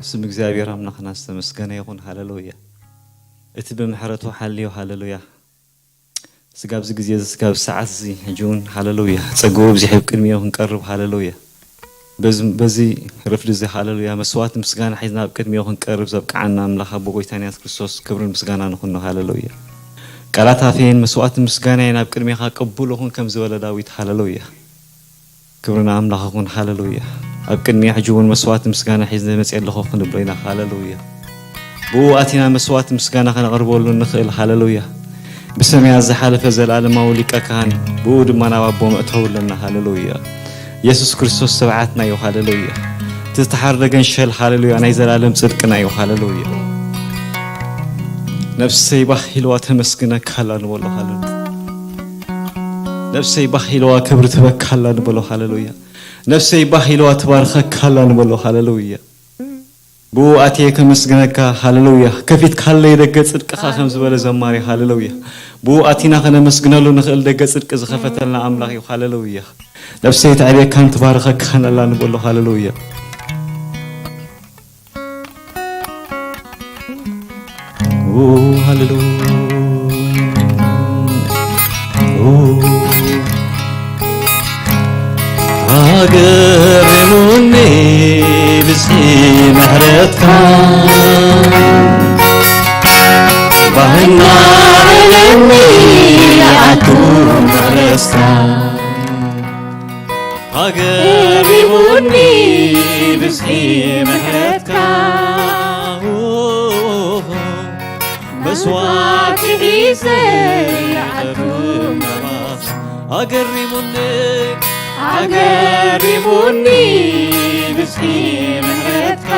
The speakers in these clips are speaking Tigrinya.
ስም እግዚኣብሔር ኣምላኽና ዝተመስገነ ይኹን። ሃሌሉያ። እቲ ብምሕረቱ ሓልዮ፣ ሃሌሉያ። ስጋብ እዚ ግዜ እዚ፣ ስጋብ ሰዓት እዚ፣ ሕጂ እውን ሃሌሉያ፣ ጸግኡ ኣብዚሑ ኣብ ቅድሚኡ ክንቀርብ፣ ሃሌሉያ። በዚ፣ በዚ ረፍዲ እዚ፣ ሃሌሉያ፣ መስዋዕቲ ምስጋና ሒዝና ኣብ ቅድሚኡ ክንቀርብ ዘብቅዓና ኣምላኽ ኣቦ ጎይታና የሱስ ክርስቶስ ክብርን ምስጋና ንኹኖ፣ ሃሌሉያ። ቃላት ኣፈየን መስዋዕቲ ምስጋናየን ኣብ ቅድሜኻ ቅቡል ይኹን ከም ዝበለ ዳዊት፣ ሃሌሉያ። ክብሪ ንኣምላኽ ይኹን። ሃሌሉያ። ኣብ ቅድሚ ሕጂ እውን መስዋዕቲ ምስጋና ሒዘ መጽየ ኣለኹ ክንብሎ ኢና። ሃሌሉያ። ብኡ ኣቲና መስዋዕቲ ምስጋና ከነቕርበሉ ንኽእል። ሃሌሉያ። ብሰማያት ዝሓለፈ ዘለኣለማዊ ሊቀ ካህን፣ ብኡ ድማ ናብ ኣቦ መእተዊ ኣለና። ሃሌሉያ። የሱስ ክርስቶስ ተባዓትና እዩ። ሃሌሉያ። እቲ ዝተሓርደ ገንሸል፣ ሃሌሉያ፣ ናይ ዘላለም ጽድቅና እዩ። ሃሌሉያ። ነፍሰይ ባህ ኢልዋ ተመስግነካ ኣላ ንበሎ። ሃሌሉያ። ነፍሰይ ባህ ኢልዋ ክብሪ ትበካ ኣላ ንበሎ። ሃሌሉያ። ነፍሰይ ባህ ኢልዋ ትባርኸካ ኣላ ንበሎ። ሃሌሉያ። ብኡ ኣትየ ከመስግነካ። ሃሌሉያ። ከፊትካለይ ደገ ጽድቅኻ ከም ዝበለ ዘማሪ። ሃሌሉያ። ብኡ ኣቲና ከነመስግነሉ ንኽእል ደገ ጽድቂ ዝኸፈተልና ኣምላኽ እዩ። ሃሌሉያ። ነፍሰይ ተዕብየካን ትባርኸካን ኣላ ንበሎ። ሃሌሉያ። ኦ፣ ሃሌሉያ። ኦ፣ ኣገሪሙኒ ብዝሒ ምሕረትካ፣ ባህና በለኒ ኣቱ መቕደስካ። ኣገሪሙኒ ብዝሒ ምሕረትካ፣ መስዋዕቲ ሒዘ ይኣቱ መባኻ። ኣገሪሙኒ፣ ኣገሪሙኒ ብዝሒ ምሕረትካ፣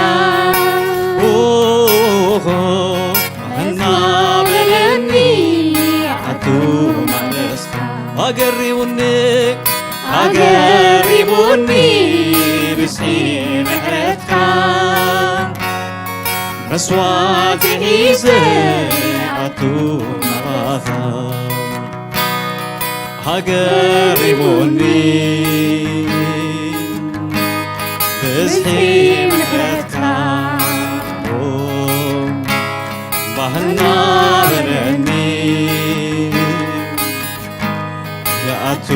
እናበለኒ ኣቱ መቕደስካ። ኣገሪሙኒ፣ ኣገሪሙኒ ብዝሒ ምሕረትካ፣ መስዋዕቲ ሒዘ ኣቱ ናባኻ። ኣገሪሙኒ ብዝሒ ምሕረትካ፣ ባህና በለኒ ይኣቱ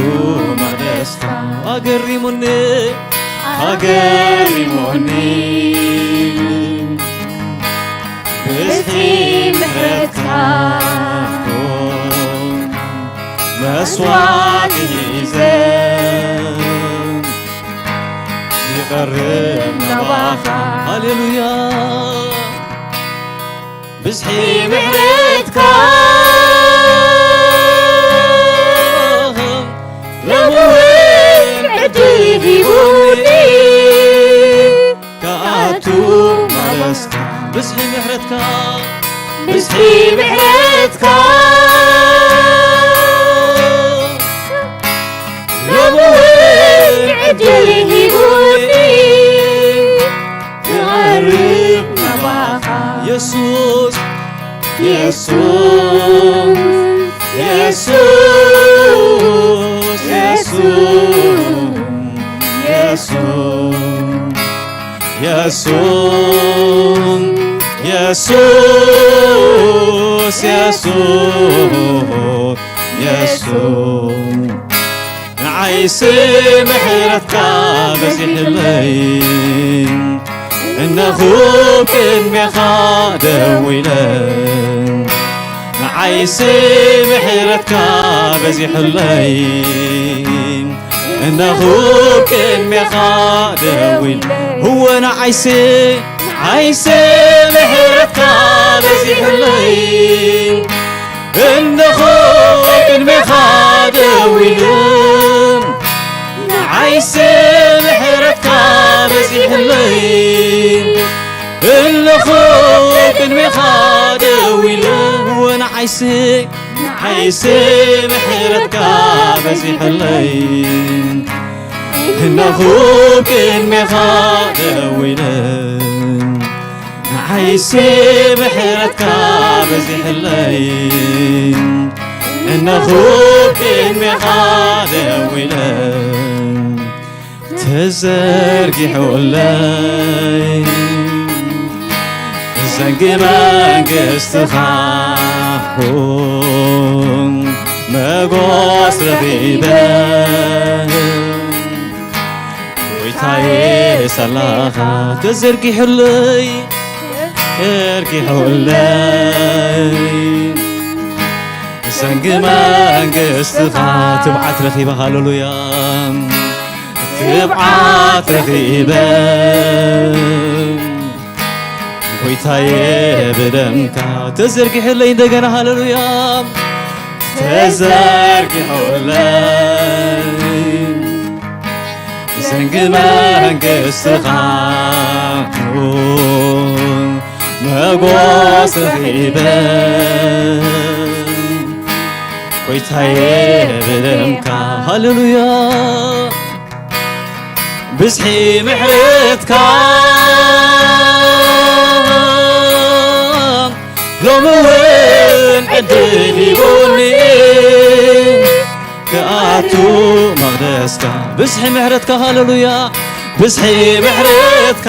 መቕደስካ። ኣገሪሙኒ፣ ኣገሪሙኒ ብዝሒ ምሕረትካ፣ መስዋዕቲ ሒዘ ይቐርብ ናባኻ። ሃሌሉያ። ብዝሒ ምሕረትካ ሎሚ እውን ዕድል ሂቡኒ ክኣቱ መቕደስካ። ብዝሒ ምሕረትካ፣ ብዝሒ ምሕረትካ ሎሚ እውን ዕድል ሂቡኒ ክቐርብ ናባኻ። የሱስ፣ የሱስ፣ የሱስ፣ የሱስ፣ የሱስ፣ የሱስ፣ የሱስ፣ የሱስ። ንዓይሲ ምሕረትካ በዚሕለይ፣ እነኹ ቅድሜኻ ደው ኢለ። ንዓይሲ ምሕረትካ በዚሕለይ፣ እነኹ ቅድሜኻ ደው ኢለ። እወ ንዓይሲ፣ ንዓይሲ ምሕረትካ በዚሕለይ፣ እነሆ ቅድሜኻ ደው ኢለ። ንዓይሲ ምሕረትካ በዚሕለይ፣ እነሆ ቅድሜኻ ደው ኢለ። እወ ንዓይሲ፣ ንዓይሲ ምሕረትካ በዚሕለይ፣ እነሆ ቅድሜኻ ደው ኢለ። ንዓይሲ ምሕረትካ በዚሕለይ፣ እነኹ ቅድሜኻ ደው ኢለ። ተዘርጊሑለይ ዘንጊ መንግስትኻ ኩን መጎስ ረኺበ ጎይታዬ ሳላኻ ተዘርጊሑለይ ተዘርጊሑለይ ዘንጊ መንግስትኻ ትብዓት ረኺበ ሃሌሉያ ትብዓት ረኺበ ጎይታዬ ብደምካ ተዘርጊሑለይ እንደገና ሃሌሉያ ተዘርጊሑለይ ዘንጊ መንግስትኻ መጎስ ረኺበ ጎይታዬ ብደምካ ሃሌሉያ ብዝሒ ምሕረትካ ሎሚ እውን ዕድል ሂቡኒ ክኣቱ መቕደስካ ብዝሒ ምሕረትካ ሃሌሉያ ብዝሒ ምሕረትካ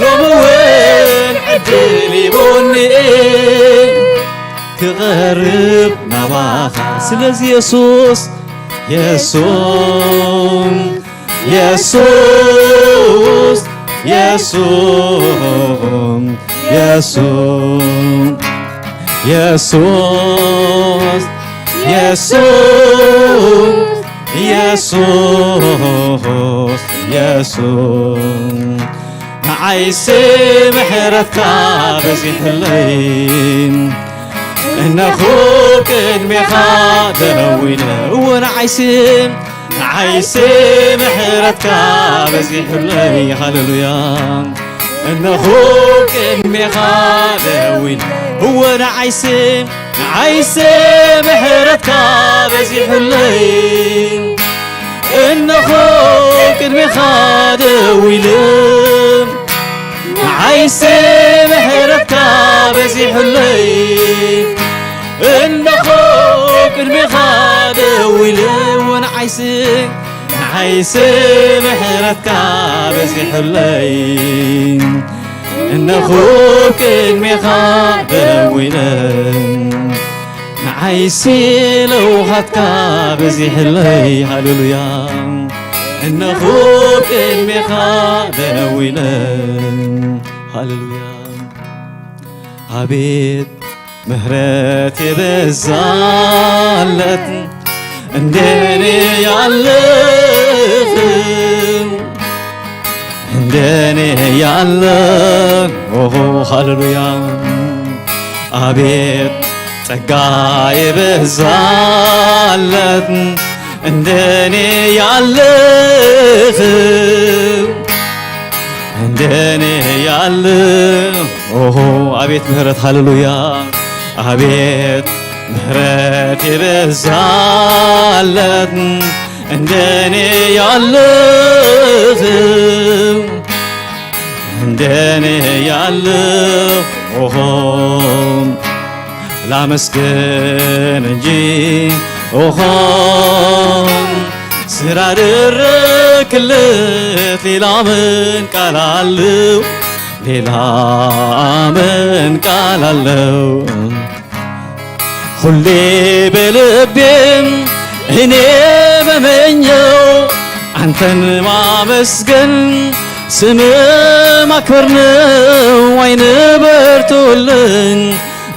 ሎሚ እውን ዕድል ሂቡኒ ክቐርብ ናባኻ ስለዚ የሱስ የሱስ የሱስ የሱስ የሱስ የሱስ የሱስ የሱስ ንዓይሲ ምሕረትካ በዚሕለይ እነኹ ቅድሜኻ ደዊለ እወ ንዓይሲ ንዓይሲ ምሕረትካ በዚሕለይ ሃሌሉያ እነኹ ቅድሜኻ ደዊለ እወ ንዓይሲ ንዓይሲ ምሕረትካ በዚሕለይ እነኾ ቅድሜኻ ደዊለ ንዓይሲ ምሕረትካ በዚሑለይ እነኾ ቅድሜኻ ደዊለ ንዓይሲ ንዓይሲ ምሕረትካ በዚሑለይ እነኹ ቅድሜኻ ደዊለ ንዓይሲ ለውሃትካ በዚሕለይ ሃሌሉያ እነኹ ቅድሜኻ ደዊለ ሃሌሉያ ኣቤት ምህረት የበዛለት እንደኔ ያለህ እንደኔ ያለ ኦሆ ሃሌሉያ አቤት ጸጋ የበዛለት እንደኔ ያለህ እንደኔ ያለ ኦሆ አቤት ምህረት ሃሌሉያ አቤት ምህረት የበዛለት እንደኔ ያለህ እንደኔ ያለ ኦሆ ላመስግን እንጂ ኦሆ ስላደረክለት ሌላ ምን ቃል አለው? ሌላ ምን ቃል አለው? ሁሌ በልቤም እኔ መመኘው አንተን ማመስገን ስም ማክበር ነው። አይን በርቶልኝ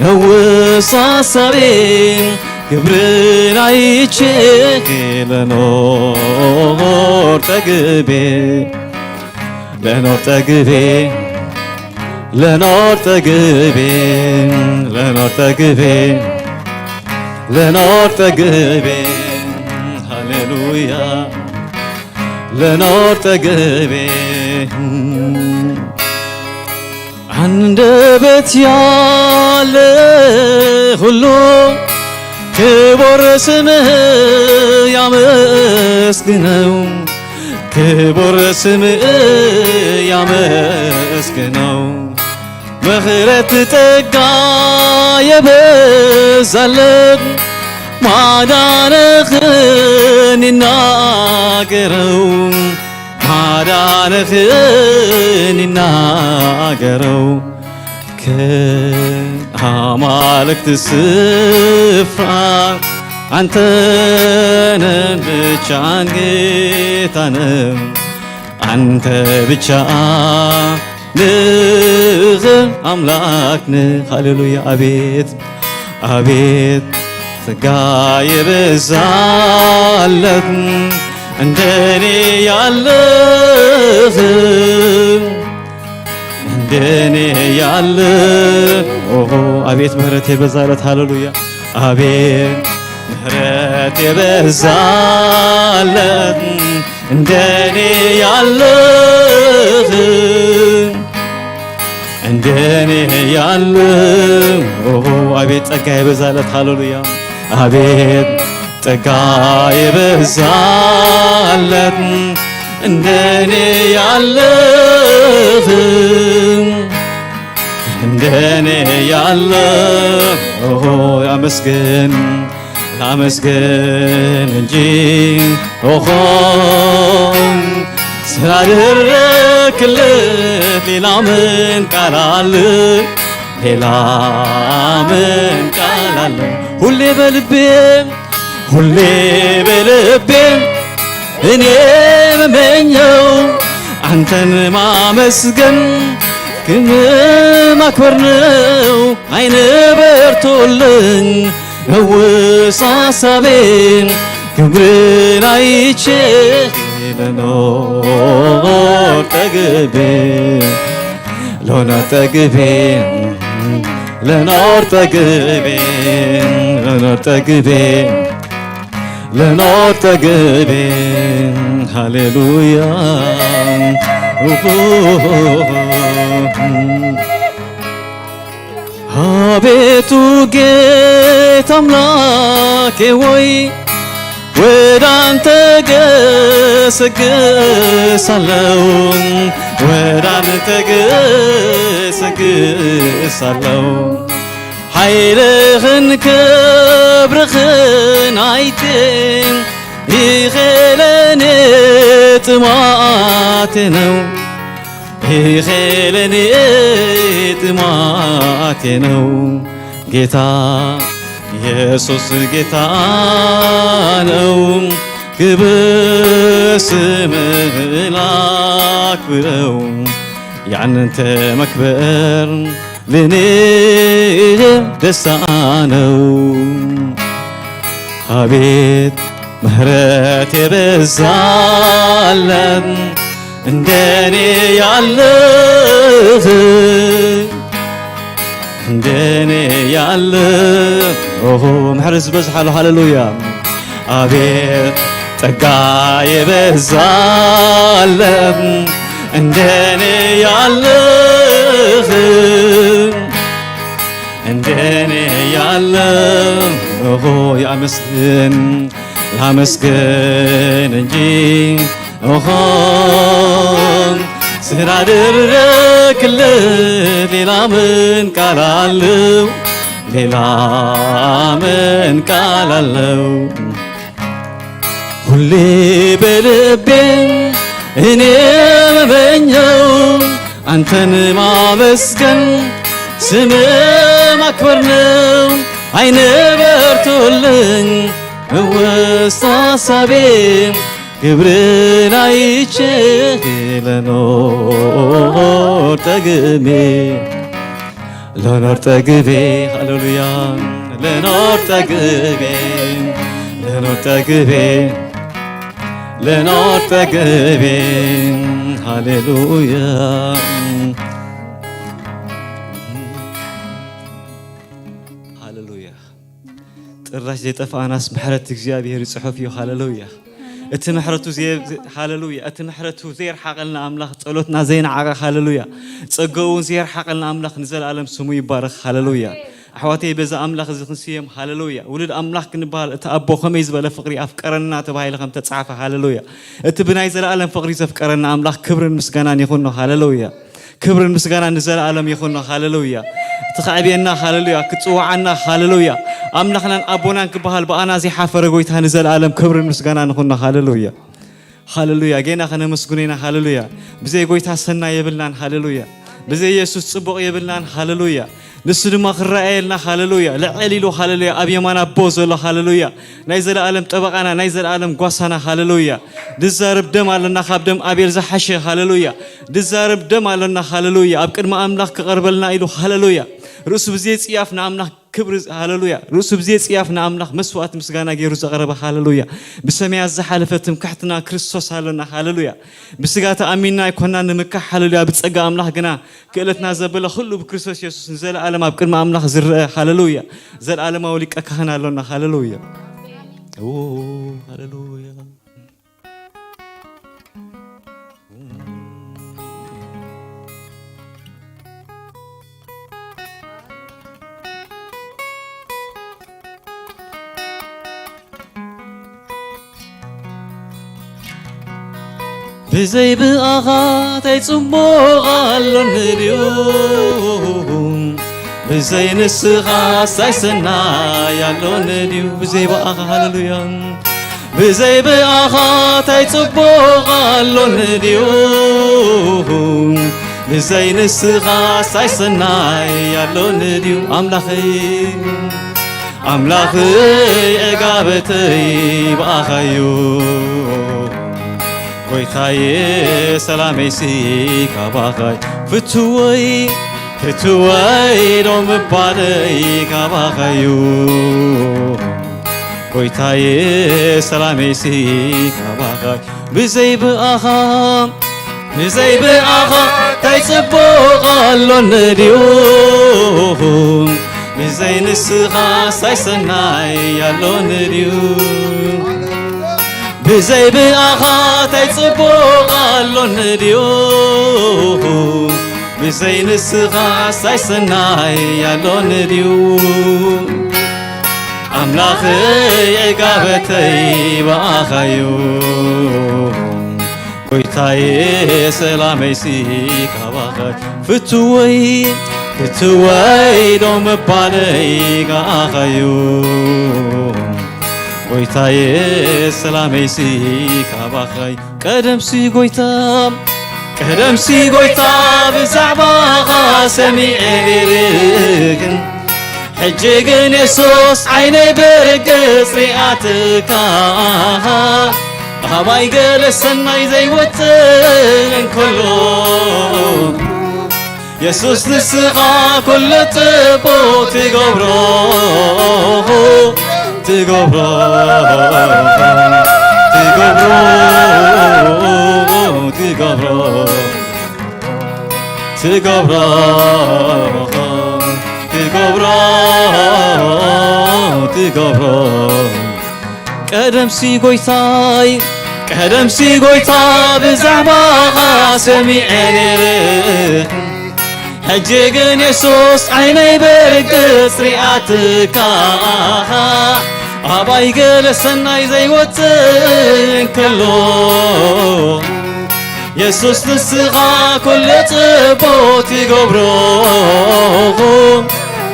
ነው ሳሳቤ ግብርን አይቼ ለኖር ጠግቤ ለኖር ጠግቤ ለኖር ጠግቤ ለኖር ጠግቤ ለኖር ጠግቤ ሃሌሉያ ለኖር ጠግቤ አንደበት ያለ ሁሉ ክቡር ስምህ ያመስግነው ክቡር ስምህ ያመስግነው ምሕረት ጸጋ የበዛለት ማዳንህን ይናገረው ዳንኽን ይናገረው ከአማልክት ስፍራ አንተነን ብቻን ጌታነን አንተ ብቻ ንኽን ኣምላክን። ሃሌሉያ። አቤት አቤት ጸጋ የበዛለት እንደኔ ያለህ እንደኔ ያለ ኦሆ አቤት ምህረት የበዛለት ሃሌሉያ። አቤት ምህረት የበዛለት እንደኔ ያለህ እንደኔ ያለ ኦሆ አቤት ጸጋ የበዛለት ሃሌሉያ። አቤት ጸጋ የበዛለት እንደኔ ያለህ እንደኔ ያለ ኦሆ አመስግን ላመስግን እንጂ ኦሆ ስላደረክለት ሌላ ምን ቃል አለ? ሌላ ምን ቃል አለ? ሁሌ በልቤ ሁሌ በልቤ እኔ የምመኘው አንተን ማመስገን ክም ማክበር ነው። አይነ በርቶልኝ መወሳሰቤን ክብርን አይቼ ለኖር ጠግቤ ለኖር ጠግቤ ለኖር ጠግቤ ለኖር ጠግቤ ለኖር ጠግቤ ሃሌሉያ። አቤቱ ጌታ አምላኬ ሆይ ወደ አንተ ገሰግሳለሁ፣ ወደ አንተ ገሰግሳለሁ። ኃይልህን ክብርህን አይቼ ይሄ ለኔ ጥማቴ ነው። ይሄ ለኔ ጥማቴ ነው። ጌታ ኢየሱስ ጌታ ነው። ክብር ስምህ ላክብረው፣ ያንተ መክበር ለኔ ደስታ ነው። አቤት ምህረት የበዛለት እንደኔ ያለህ እንደኔ ያለ ኦሆ ምሕረት ዝበዝሓሉ ሃሌሉያ። አቤት ጸጋ የበዛለት እንደኔ ያለህ እንደኔ ያለ ኦሆ ያመስግን ላመስግን እንጂ ኦሆ ስላደረክልህ ሌላ ምን ቃል አለው? ሌላ ምን ቃል አለው? ሁሌ በልቤ እኔ የምመኘው አንተን ማመስገን ስም ማክበር ነው። አይነ በርቶልኝ እወስታ ሐሳቤ ክብርን አይቼ ለኖር ጠግቤ ለኖር ጠግቤ ሃሌሉያ ለኖር ጠግቤ ለኖር ጠግቤ ለኖር ጠግቤ ሃሌሉያ ሃሌሉያ። ጥራሽ ዘይጠፍኣናስ ምሕረት እግዚኣብሔር ይጽሑፍ እዩ። ሃሌሉያ። እቲ ምሕረቱ ዘየ-፣ ሃሌሉያ። እቲ ምሕረቱ ዘየርሓቐልና ኣምላኽ፣ ጸሎትና ዘይነዓቐ፣ ሃሌሉያ። ጸጋኡ እውን ዘየርሓቐልና ኣምላኽ ንዘለኣለም ስሙ ይባረኽ። ሃሌሉያ። ኣሕዋተይ፣ በዚ ኣምላኽ እዚ ክንስየም፣ ሃሌሉያ። ውሉድ ኣምላኽ ክንበሃል እቲ ኣቦ ከመይ ዝበለ ፍቕሪ ኣፍቀረና ተባሂሉ ከም ተጻሕፈ፣ ሃሌሉያ። እቲ ብናይ ዘለኣለም ፍቕሪ ዘፍቀረና ኣምላኽ ክብርን ምስጋናን ይኹኖ። ሃሌሉያ። ክብርን ምስጋናን ንዘለኣለም ይኹኖ። ሃሌሉያ። እቲ ከዕብየና፣ ሃሌሉያ፣ ክጽውዓና፣ ሃሌሉያ፣ ኣምላኽናን ኣቦናን ክበሃል ብኣና ዘይሓፈረ ጎይታ ንዘለኣለም ክብርን ምስጋናን ይኹኖ። ሃሌሉያ። ሃሌሉያ። ጌና ከነመስግኖ ኢና። ሃሌሉያ። ብዘይ ጎይታ ሰናይ የብልናን። ሃሌሉያ። ብዘይ የሱስ ጽቡቕ የብልናን። ሃሌሉያ። ንሱ ድማ ክረኣየልና። ሃሌሉያ። ልዕል ኢሉ። ሃሌሉያ። ኣብ የማን ኣቦ ዘሎ። ሃሌሉያ። ናይ ዘለኣለም ጠበቓና፣ ናይ ዘለኣለም ጓሳና። ሃሌሉያ። ድዛረብ ደም ኣለና፣ ካብ ደም ኣቤል ዝሓሸ። ሃሌሉያ። ድዛረብ ደም ኣለና። ሃሌሉያ። ኣብ ቅድሚ ኣምላኽ ክቐርበልና ኢሉ። ሃሌሉያ። ርእሱ ብዘይ ጽያፍ ንኣምላኽ ክብሪ። ሃሌሉያ። ርእሱ ብዘይ ጽያፍ ንኣምላኽ መስዋዕት ምስጋና ገይሩ ዘቕረበ። ሃሌሉያ። ብሰማያት ዝሓለፈ ትምክሕትና ክርስቶስ ኣለና። ሃሌሉያ። ብስጋ ተኣሚንና ኣይኮናን ንምካሕ። ሃሌሉያ። ብጸጋ ኣምላኽ ግና ክእለትና ዘበለ ኩሉ ብክርስቶስ የሱስ ንዘለኣለም ኣብ ቅድሚ ኣምላኽ ዝረአ። ሃሌሉያ። ዘለኣለማዊ ሊቀ ካህን ኣሎና። ሃሌሉያ። ኦ፣ ሃሌሉያ። ብዘይ ብኣኻ ታይ ጽቡቕ ኣሎኒ ድዩ? ብዘይ ንስኻ ሳይ ሰናይ ኣሎኒ ድዩ? ብዘይ ብኣኻ፣ ሃሌሉያ። ብዘይ ብኣኻ ታይ ጽቡቕ ኣሎኒ ድዩ? ብዘይ ንስኻ ሳይ ሰናይ ኣሎኒ ድዩ? ኣምላኸይ፣ ኣምላኸይ፣ ዕጋበተይ ብኣኻዩ። ጎይታየ፣ ሰላመይሲ ካባኻይ፣ ፍትወይ፣ ፍትወይ ዶ ምባለይ ካባኻዩ። ጎይታየ፣ ሰላመይሲ ካባኻይ፣ ብዘይ ብኣኻ፣ ብዘይ ብኣኻ ታይ ጽቡቕ ኣሎኒ ድዩ? ብዘይ ንስኻ ሳይ ሰናይ ኣሎኒ ድዩ? ብዘይ ብኣኻ ታይ ጽቡቕ ኣሎኒ ድዩ? ብዘይ ንስኻ ሳይ ሰናይ ኣሎኒ ድዩ? ኣምላኸይ፣ ዕጋበተይ ብኣኻዩ። ጎይታየ፣ ሰላመይሲ ካባኻይ፣ ፍትወይ፣ ፍትወይ ዶ ምባለይ ከኣኻዩ። ጎይታየ፣ ሰላመይሲ ካባኻይ፣ ቀደምሲ ጎይታ፣ ቀደምሲ ጎይታ፣ ብዛዕባኻ ሰሚዐ ነይረ ግን፣ ሕጂ ግን የሱስ ዓይነይ ብርግጽ ሪኣትካ፣ ኣባይ ገለ ሰናይ ዘይወጽእ እንከሎ፣ የሱስ ንስኻ ኩሉ ጽቡቕ ትገብሮ፣ ትገብሮ፣ ትገብሮ፣ ትገብሮ፣ ትገብሮ፣ ትገብሮ፣ ትገብሮ። ቀደምሲ ጎይታይ፣ ቀደምሲ ጎይታ ብዛዕባኻ ሰሚዐ ነይረ። ሕጂ ግን የሱስ ዓይነይ ብርግጽ ሪኣትካ፣ ኣባይ ገለ ሰናይ ዘይወጽእ እንከሎ፣ የሱስ ንስኻ ኩሉ ጽቡቕ ትገብሮ፣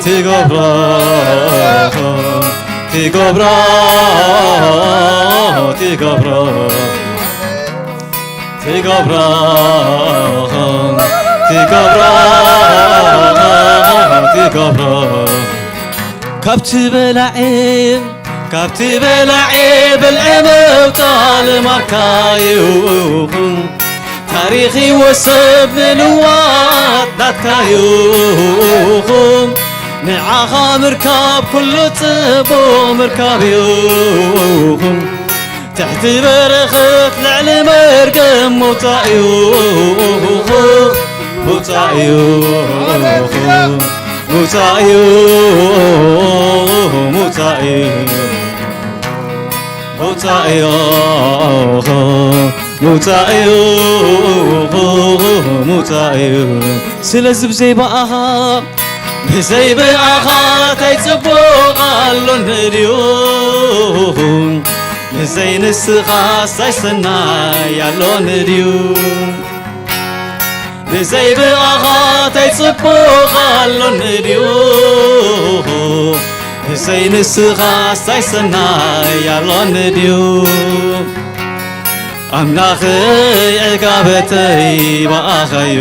ትገብሮ፣ ትገብሮ፣ ትገብሮ፣ ትገብሮ፣ ትገብሮ፣ ትገብሮ። ካብቲ በላዔ፣ ካብቲ በላዔ ብልዒ ምውጻእ ልማድካዩ። ታሪኽ ህይወት ሰብ ምልዋጥ ናትካዩ። ንዓኻ ምርካብ ኩሉ ጽቡቕ ምርካብዩ። ትሕቲ በረኸት ልዕሊ መርገም ምውጻእዩ፣ ምውጻእዩ፣ ምውጻእዩ፣ ምውጻእዩ፣ ምውጻእዩ፣ ምውጻእዩ፣ ምውጻእዩ። ስለዚ ብዘይ ብኣኻ፣ ብዘይ ብኣኻ ታይ ጽቡቕ ኣሎኒ ድዩ? ብዘይ ንስኻ ሳይ ሰናይ ኣሎኒ ድዩ? ብዘይ ብኣኻ ታይ ጽቡቕ ኣሎኒ ድዩ? ብዘይ ንስኻ ሳይ ሰናይ ኣሎኒ ድዩ? ኣምላኸይ ዕጋበተይ ብኣኻዮ፣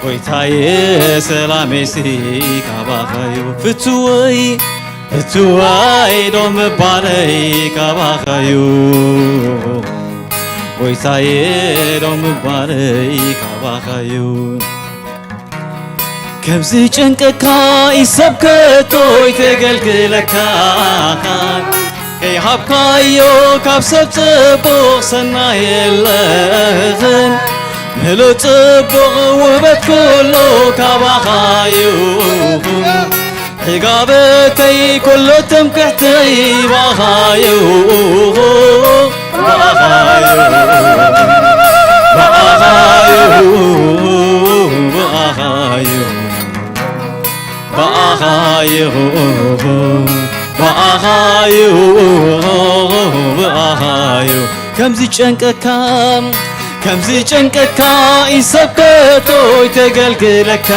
ጎይታየ ሰላመይሲ ካባኻዮ። ፍትወይ ፍትወይ ዶ ምባለይ ካባኻዮ፣ ጎይታየ ዶ ምባለይ ካባኻዮ። ከምዚ ጨንቀካ ይሰብከቶ ይተገልግለካ፣ ከይሃብካዮ ካብ ሰብ ጽቡቕ ሰናይ የለኽን። ምሉእ ጽቡቕ ውበት ኩሉ ካባኻዩ፣ ዕጋበተይ ኩሉ ትምክሕተይ ባኻዩ፣ ባኻዩ፣ ባኻዩ፣ ባኻዩ። ብኣኻ ይኹን፣ ብኣኻ ይኹን፣ ብኣኻ ይኹን። ከምዚ ጨንቀካ፣ ከምዚ ጨንቀካ ይሰብከቶ ይተገልግለካ።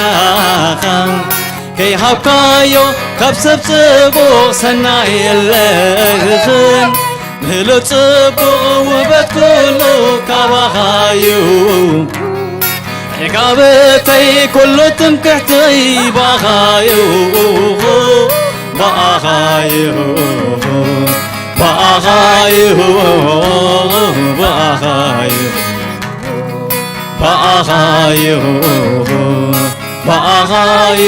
ከይሃብካዮ ካብ ሰብ ጽቡቕ ሰናይ የለኽን። ምሉእ ጽቡቕ ውበት ኩሉ ካባኻዩ። ዕጋበተይ ኩሉ ትምክሕተይ ባኻዩ፣ ባኻዩ፣ ባኻዩ፣ ባኻዩ፣ ባኻዩ፣ ባኻዩ፣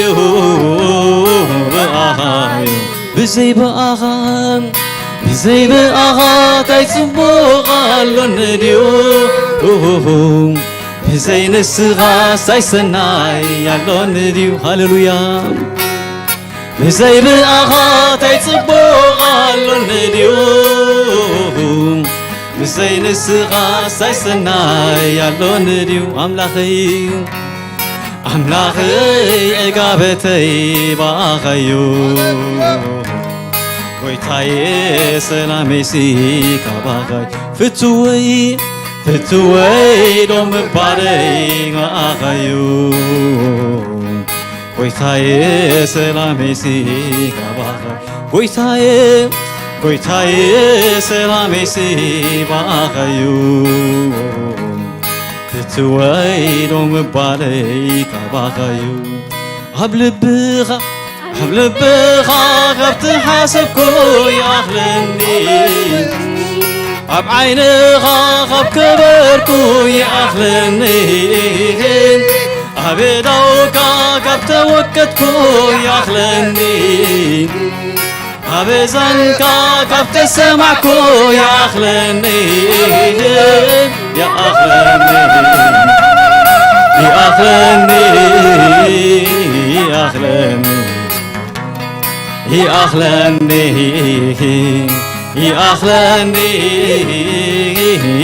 ባኻዩ። ብዘይ ብኣኻ፣ ብዘይ ብኣኻ ታይ ጽቡቕ ኣሎኒ ድዩ? ብዘይ ንስኻ ሳይ ሰናይ ኣሎኒ ድዩ? ሃሌሉያ። ብዘይ ብኣኻ ታይ ጽቡቕ ኣሎኒ ድዩ? ብዘይ ንስኻ ሳይ ሰናይ ኣሎኒ ድዩ? ኣምላኸይ፣ ኣምላኸይ ዕጋበተይ ብኣኻዩ። ጎይታየ ሰላመይሲ ካባኻይ። ፍትወይ፣ ፍትወይ ዶ ምባለይ ብኣኻዩ። ጎይታየ ሰላመይሲ ካባኻዩ። ጎይታየ፣ ጎይታየ ሰላመይሲ ብኣኻዩ። ፍትወይ ዶ ምባለይ ካባኻዩ። ኣብ ልብኻ፣ ኣብ ልብኻ ካብ ትሓሰብኩ ይኣኽለኒ። ኣብ ዓይንኻ ካብ ከበርኩ ይኣኽለኒ። ኣብ እዳውካ ካብ ተወከትኩ ይኣኽለኒ። ኣብ እዛንካ ካብ ተሰማዕኩ ይኣኽለኒ። ይኣኽለኒ። ይኣኽለኒ። ይኣኽለኒ። ይኣኽለኒ። ይኣኽለኒ።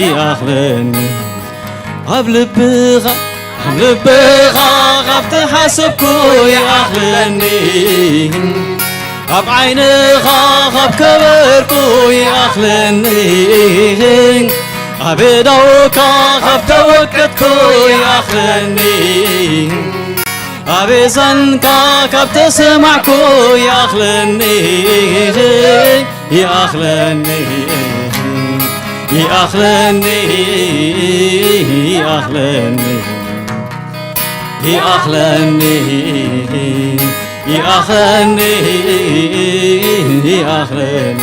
ይኣኽለኒ። ኣብ ልብኻ፣ ኣብ ልብኻ ካብ ተሓሰብኩ ይኣኽለኒ። ኣብ ዓይንኻ ካብ ከበርኩ ይኣኽለኒ። ኣብ እዳውካ ካብ ተወከትኩ ይኣኽለኒ። ኣብ እዛንካ ካብ ተሰማዕኩ ይኣኽለኒ። ይኣኽለኒ። ይኣኽለኒ። ይኣኽለኒ። ይኣኽለኒ። ይኣኽለኒ። ይኣኽለኒ።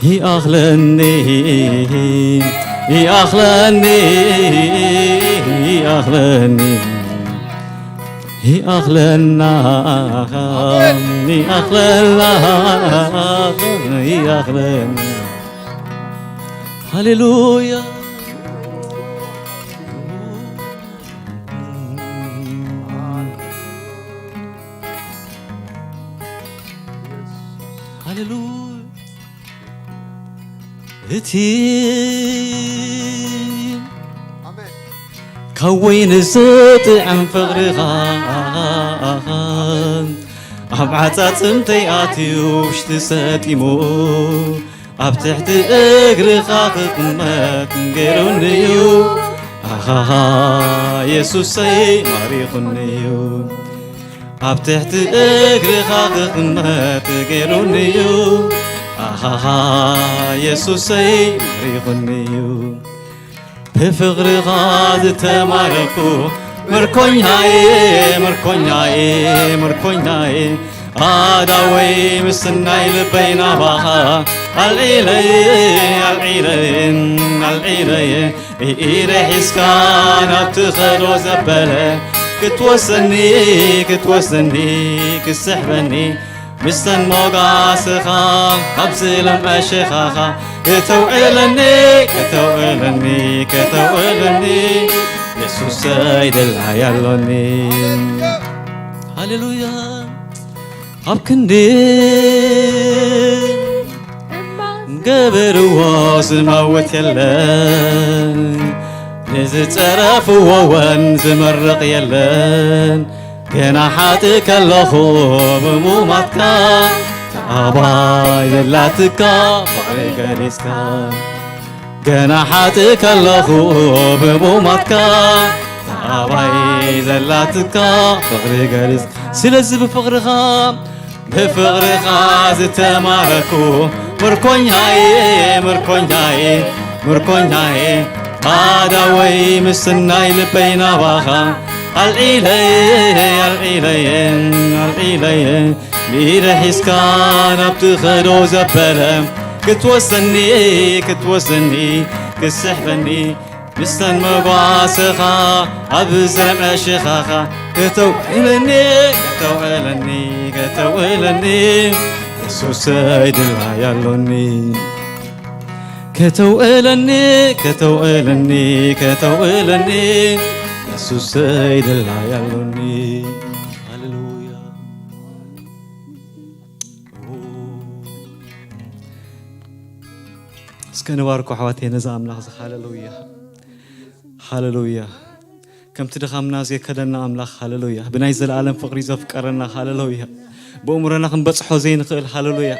ይኣኽለኒ። ይኣኽለኒ። ይኣኽለኒ። ይኣኽለና። ይኣኽለና። ይኣኽለኒ። ሃሌሉያ። ሃሌሉያ። እቲ ካብ ወይኒ ዝጥዕም ፍቕርኻ ኣብ ዓጻጽምተይ ኣትዩ ውሽጢ ሰጢሙ ኣብ ትሕቲ እግርኻ ክቕመጥ ገይሩኒ እዩ። ኣሃሃ የሱሰይ ማሪኹኒ እዩ። ኣብ ትሕቲ እግርኻ ክቕመጥ ገይሩኒ እዩ። ኣሃሃ የሱሰይ ማሪኹኒ እዩ። ብፍቕርኻ ዝተማረኩ ምርኮኛየ፣ ምርኮኛየ፣ ምርኮኛየ። ኣዳወይ ምስናይ ልበይ ናባኻ ኣልዒለየ፣ ኣልዒለየ፣ ኣልዒለየ። ኢደ ሒዝካ ናብ ትኸዶ ዘበለ ክትወስደኒ፣ ክትወስደኒ፣ ክትስሕበኒ ምስተን ሞጋስኻ ኣብዚ ለምዐ ሽኻኻ ከተውዕለኒ፣ ከተውዕለኒ፣ ከተውዕለኒ የሱሰይ ድላይ ኣሎኒ። ሃሌሉያ። ኣብ ክንዲ ገበርዎ ዝመውት የለን፣ ንዝጸረፍዎ ወን ዝመርቕ የለን። ገና ሓጥእ ከለኹ ብሙማትካ ተኣባይ ዘላትካ ፍቕሪ ገሊጽካ። ገና ሓጥእ ከለኹ ብሙማትካ ተኣባይ ዘላትካ ፍቕሪ ገሊጽካ። ስለዚ ብፍቕርኻ ብፍቕርኻ ዝተማረኩ ምርኮኛየ፣ ምርኮኛየ፣ ምርኮኛየ። ኣዳወይ ምስናይ ልበይ ናባኻ ኣልዒለየ፣ ኣልዒለየ፣ ኣልዒለየ። ኢደ ሒዝካ ናብ ትኸዶ ዘበለ ክትወስደኒ፣ ክትወስደኒ፣ ክትስሕበኒ ምስተን መጓሰኻ ኣብ ዝለምዐ ሽኻኻ ከተውዕለኒ፣ ከተውዕለኒ፣ ከተውዕለኒ የሱሰይ ድላይ ኣሎኒ። ከተውዕለኒ፣ ከተውዕለኒ፣ ከተውዕለኒ የሱሰይ ድላይ ኣሎኒ። ሃሌሉያ። እስከ ንባርኮ ኣሕዋተይ ነዛ ኣምላኽ እዚ። ሃሌሉያ፣ ሃሌሉያ። ከምቲ ድኻምና ዘየከለና ኣምላኽ፣ ሃሌሉያ። ብናይ ዘለኣለም ፍቕሪ ዘፍቀረና፣ ሃሌሉያ። ብእምሮና ክንበጽሖ ዘይንኽእል፣ ሃሌሉያ።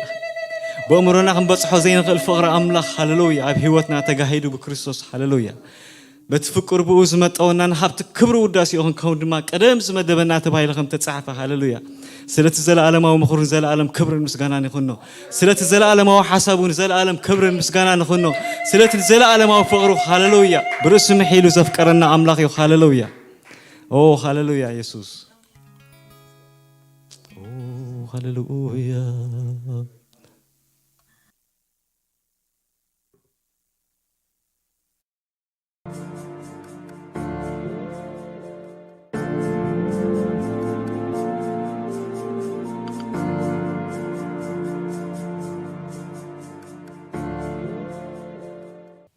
ብእምሮና ክንበጽሖ ዘይንኽእል ፍቕሪ ኣምላኽ፣ ሃሌሉያ። ኣብ ህይወትና ተጋሂዱ ብክርስቶስ፣ ሃሌሉያ። በቲ ፍቅር ብኡ ዝመጠወና ንሃብቲ ክብሪ ውዳሴኡ ክንከውን ድማ ቀደም ዝመደበና ተባሂሉ ከም ተጻሕፈ። ሃሌሉያ። ስለቲ ዘለኣለማዊ ምኽሩን ዘለኣለም ክብርን ምስጋናን ይኹኖ። ስለቲ ዘለኣለማዊ ሓሳቡን ዘለኣለም ክብርን ምስጋናን ይኹኖ። ስለቲ ዘለኣለማዊ ፍቕሩ፣ ሃሌሉያ። ብርእሱ ምሒሉ ዘፍቀረና ኣምላኽ እዩ። ሃሌሉያ። ኦ፣ ሃሌሉያ የሱስ። ኦ፣ ሃሌሉያ።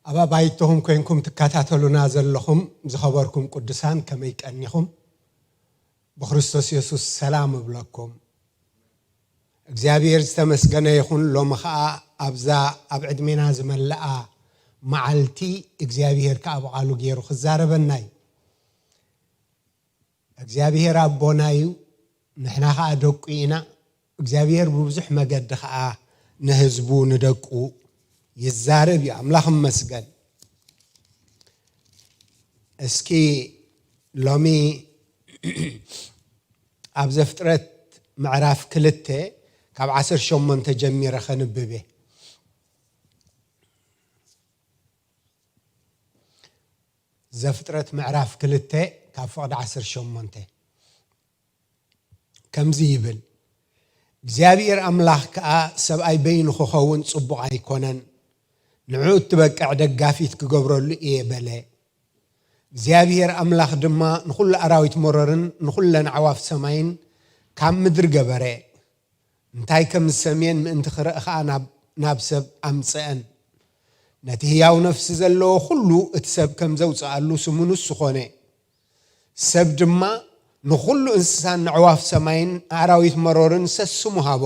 ኣብ ኣባይትኹም ኮይንኩም ትከታተሉና ዘለኹም ዝኸበርኩም ቅዱሳን፣ ከመይ ቀኒኹም? ብክርስቶስ የሱስ ሰላም እብለኩም። እግዚኣብሔር ዝተመስገነ ይኹን። ሎሚ ኸኣ ኣብዛ ኣብ ዕድሜና ዝመልኣ መዓልቲ እግዚኣብሔር ከኣ ብቓሉ ገይሩ ክዛረበና እዩ። እግዚኣብሔር ኣቦና እዩ፣ ንሕና ኸኣ ደቁ ኢና። እግዚኣብሔር ብብዙሕ መገዲ ኸኣ ንህዝቡ ንደቁ ይዛረብ እዩ። ኣምላኽ ይመስገን። እስኪ ሎሚ ኣብ ዘፍጥረት ምዕራፍ ክልተ ካብ ዓሰርተ ሸሞንተ ጀሚረ ከንብብ እየ። ዘፍጥረት ምዕራፍ ክልተ ካብ ፍቕዲ ዓሰርተ ሸሞንተ ከምዚ ይብል፣ እግዚኣብሔር ኣምላኽ ከኣ ሰብኣይ በይኑ ክኸውን ጽቡቕ ኣይኮነን፣ ንዕኡ እትበቅዕ ደጋፊት ክገብረሉ እየ በለ። እግዚኣብሔር ኣምላኽ ድማ ንኹሉ ኣራዊት መሮርን ንኹለን ኣዕዋፍ ሰማይን ካብ ምድሪ ገበረ። እንታይ ከም ዝሰምየን ምእንቲ ክርኢ ኸኣ ናብ፣ ናብ ሰብ ኣምጽአን። ነቲ ህያው ነፍሲ ዘለዎ ኹሉ እቲ ሰብ ከም ዘውጽኣሉ ስሙ ንሱ ኾነ። ሰብ ድማ ንኹሉ እንስሳን ንኣዕዋፍ ሰማይን ንኣራዊት መሮርን ሰስሙ ሃቦ።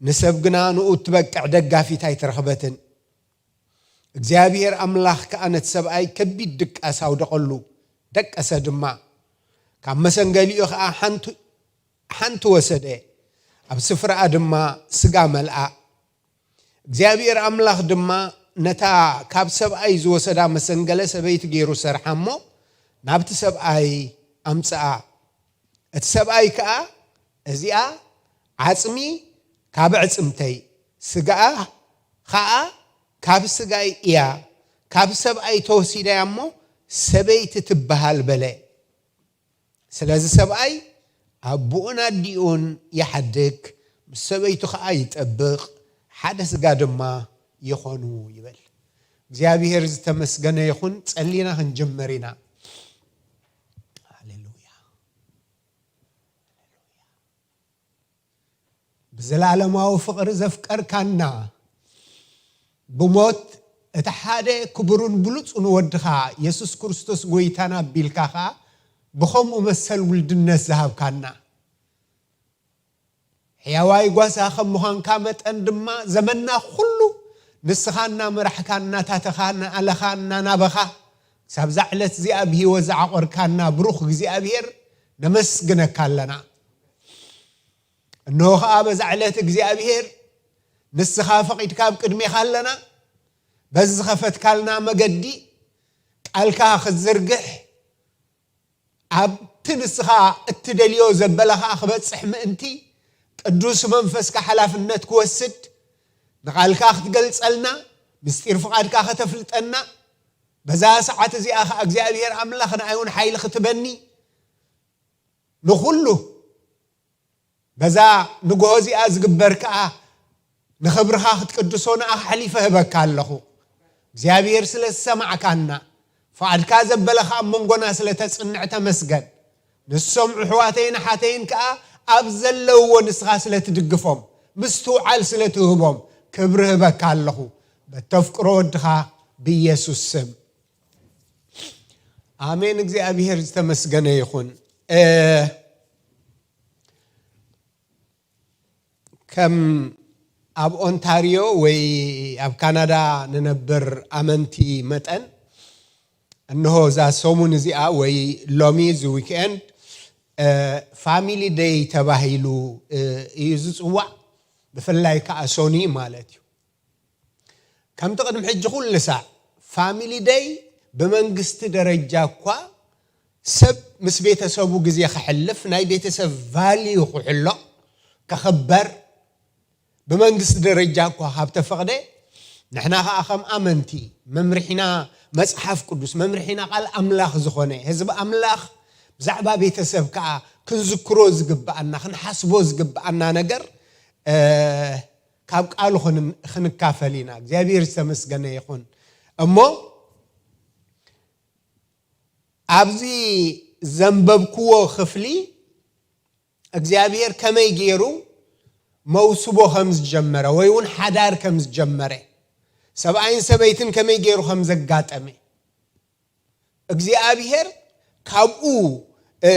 ንሰብ ግና ንኡ እትበቅዕ ደጋፊት ኣይተረኽበትን። እግዚኣብሔር ኣምላኽ ከኣ ነቲ ሰብኣይ ከቢድ ድቃስ ኣውደቐሉ፣ ደቀሰ ድማ። ካብ መሰንገሊኡ ኸኣ ሓንቲ፣ ሓንቲ ወሰደ፣ ኣብ ስፍራኣ ድማ ስጋ መልኣ። እግዚኣብሔር ኣምላኽ ድማ ነታ ካብ ሰብኣይ ዝወሰዳ መሰንገለ ሰበይቲ ገይሩ ሰርሓ እሞ ናብቲ ሰብኣይ ኣምጽኣ። እቲ ሰብኣይ ከኣ፣ "እዚኣ ዓጽሚ ካብ ኣዕጽምተይ፣ ስጋኣ ኸኣ ካብ ስጋይ እያ፣ ካብ ሰብኣይ ተወሲዳ እያ እሞ ሰበይቲ ትበሃል በለ። ስለዚ ሰብኣይ ኣቦኡን ኣዲኡን ይሓድግ፣ ምስ ሰበይቱ ኸኣ ይጠብቕ፣ ሓደ ስጋ ድማ ይኾኑ ይብል። እግዚኣብሔር ዝተመስገነ ይኹን። ጸሊና ክንጅምር ኢና። ሃሌሉያ። ብዘላለማዊ ፍቕሪ ዘፍቀርካና፣ ብሞት እቲ ሓደ ክቡርን ብሉጹን ወድኻ የሱስ ክርስቶስ ጎይታና ኣቢልካ ኸኣ ብኸምኡ መሰል ውልድነት ዝሃብካና፣ ሕያዋይ ጓሳ ከም ምዃንካ መጠን ድማ ዘመንና ኩሉ ንስኻ እናመራሕካ፣ እናታተኻ፣ እናኣለኻ፣ እናናበኻ፣ ክሳብ እዛ ዕለት እዚኣ ብህይወት ዝዓቖርካና ብሩኽ እግዚኣብሔር ነመስግነካ ኣለና። እንሆ ኸኣ በዛ ዕለት እግዚኣብሔር ንስኻ ፈቒድካ ኣብ ቅድሜኻ ኣለና። በዚ ዝኸፈትካልና መገዲ ቃልካ ክትዝርግሕ፣ ኣብቲ ንስኻ እትደልዮ ዘበለ ኸኣ ክበጽሕ ምእንቲ፣ ቅዱስ መንፈስካ ሓላፍነት ክወስድ፣ ንቓልካ ክትገልጸልና፣ ምስጢር ፍቓድካ ከተፍልጠና፣ በዛ ሰዓት እዚኣ ኸኣ እግዚኣብሔር ኣምላኽ ንኣይ እውን ሓይሊ ክትበኒ፣ ንኹሉ በዛ ንግሆ እዚኣ ዝግበር ከኣ ንኽብርኻ ክትቅድሶ ንኣኻ ሓሊፈ ህበካ ኣለኹ። እግዚኣብሔር ስለ ዝሰማዕካና፣ ፍቓድካ ዘበለ ኸኣ ኣብ መንጎና ስለ ተጽንዕ ተመስገን። ንሶም ኣሕዋተይን ኣሓተይን ከኣ ኣብ ዘለውዎ ንስኻ ስለ ትድግፎም፣ ምስትውዓል ስለ ትህቦም ክብሪ ህበካ ኣለኹ። በተፍቅሮ ወድኻ ብኢየሱስ ስም። ኣሜን። እግዚኣብሔር ዝተመስገነ ይኹን። እ፣ ከም ኣብ ኦንታሪዮ ወይ ኣብ ካናዳ ንነብር ኣመንቲ መጠን፣ እንሆ እዛ ሰሙን እዚኣ ወይ ሎሚ እዚ ዊክኤንድ፣ እ፣ ፋሚሊ ደይ ተባሂሉ፣ እ፣ እዩ ዝጽዋዕ። ብፍላይ ከኣ ሶኒ ማለት እዩ። ከምቲ ቅድሚ ሕጂ ኩሉ ሳዕ ፋሚሊ ደይ ብመንግስቲ ደረጃ እኳ ሰብ ምስ ቤተሰቡ ግዜ ከሕልፍ፣ ናይ ቤተሰብ ቫልዩ ክሕሎ፣ ከኽበር፣ ብመንግስቲ ደረጃ እኳ ካብ ተፈቕደ፣ ንሕና ኸኣ ከም ኣመንቲ መምርሒና መጽሓፍ ቅዱስ፣ መምርሒና ቃል ኣምላኽ ዝኾነ ህዝቢ ኣምላኽ ብዛዕባ ቤተሰብ ከኣ ክንዝክሮ ዝግብኣና፣ ክንሓስቦ ዝግብኣና ነገር፣ እ፣ ካብ ቃሉ ክን-፣ ክንካፈል ኢና። እግዚኣብሔር ዝተመስገነ ይኹን። እሞ ኣብዚ ዘንበብክዎ ክፍሊ እግዚኣብሔር ከመይ ገይሩ መውስቦ ከም ዝጀመረ ወይ እውን ሓዳር ከም ዝጀመረ፣ ሰብኣይን ሰበይትን ከመይ ገይሩ ከም ዘጋጠመ፣ እግዚኣብሔር ካብኡ፣ እ፣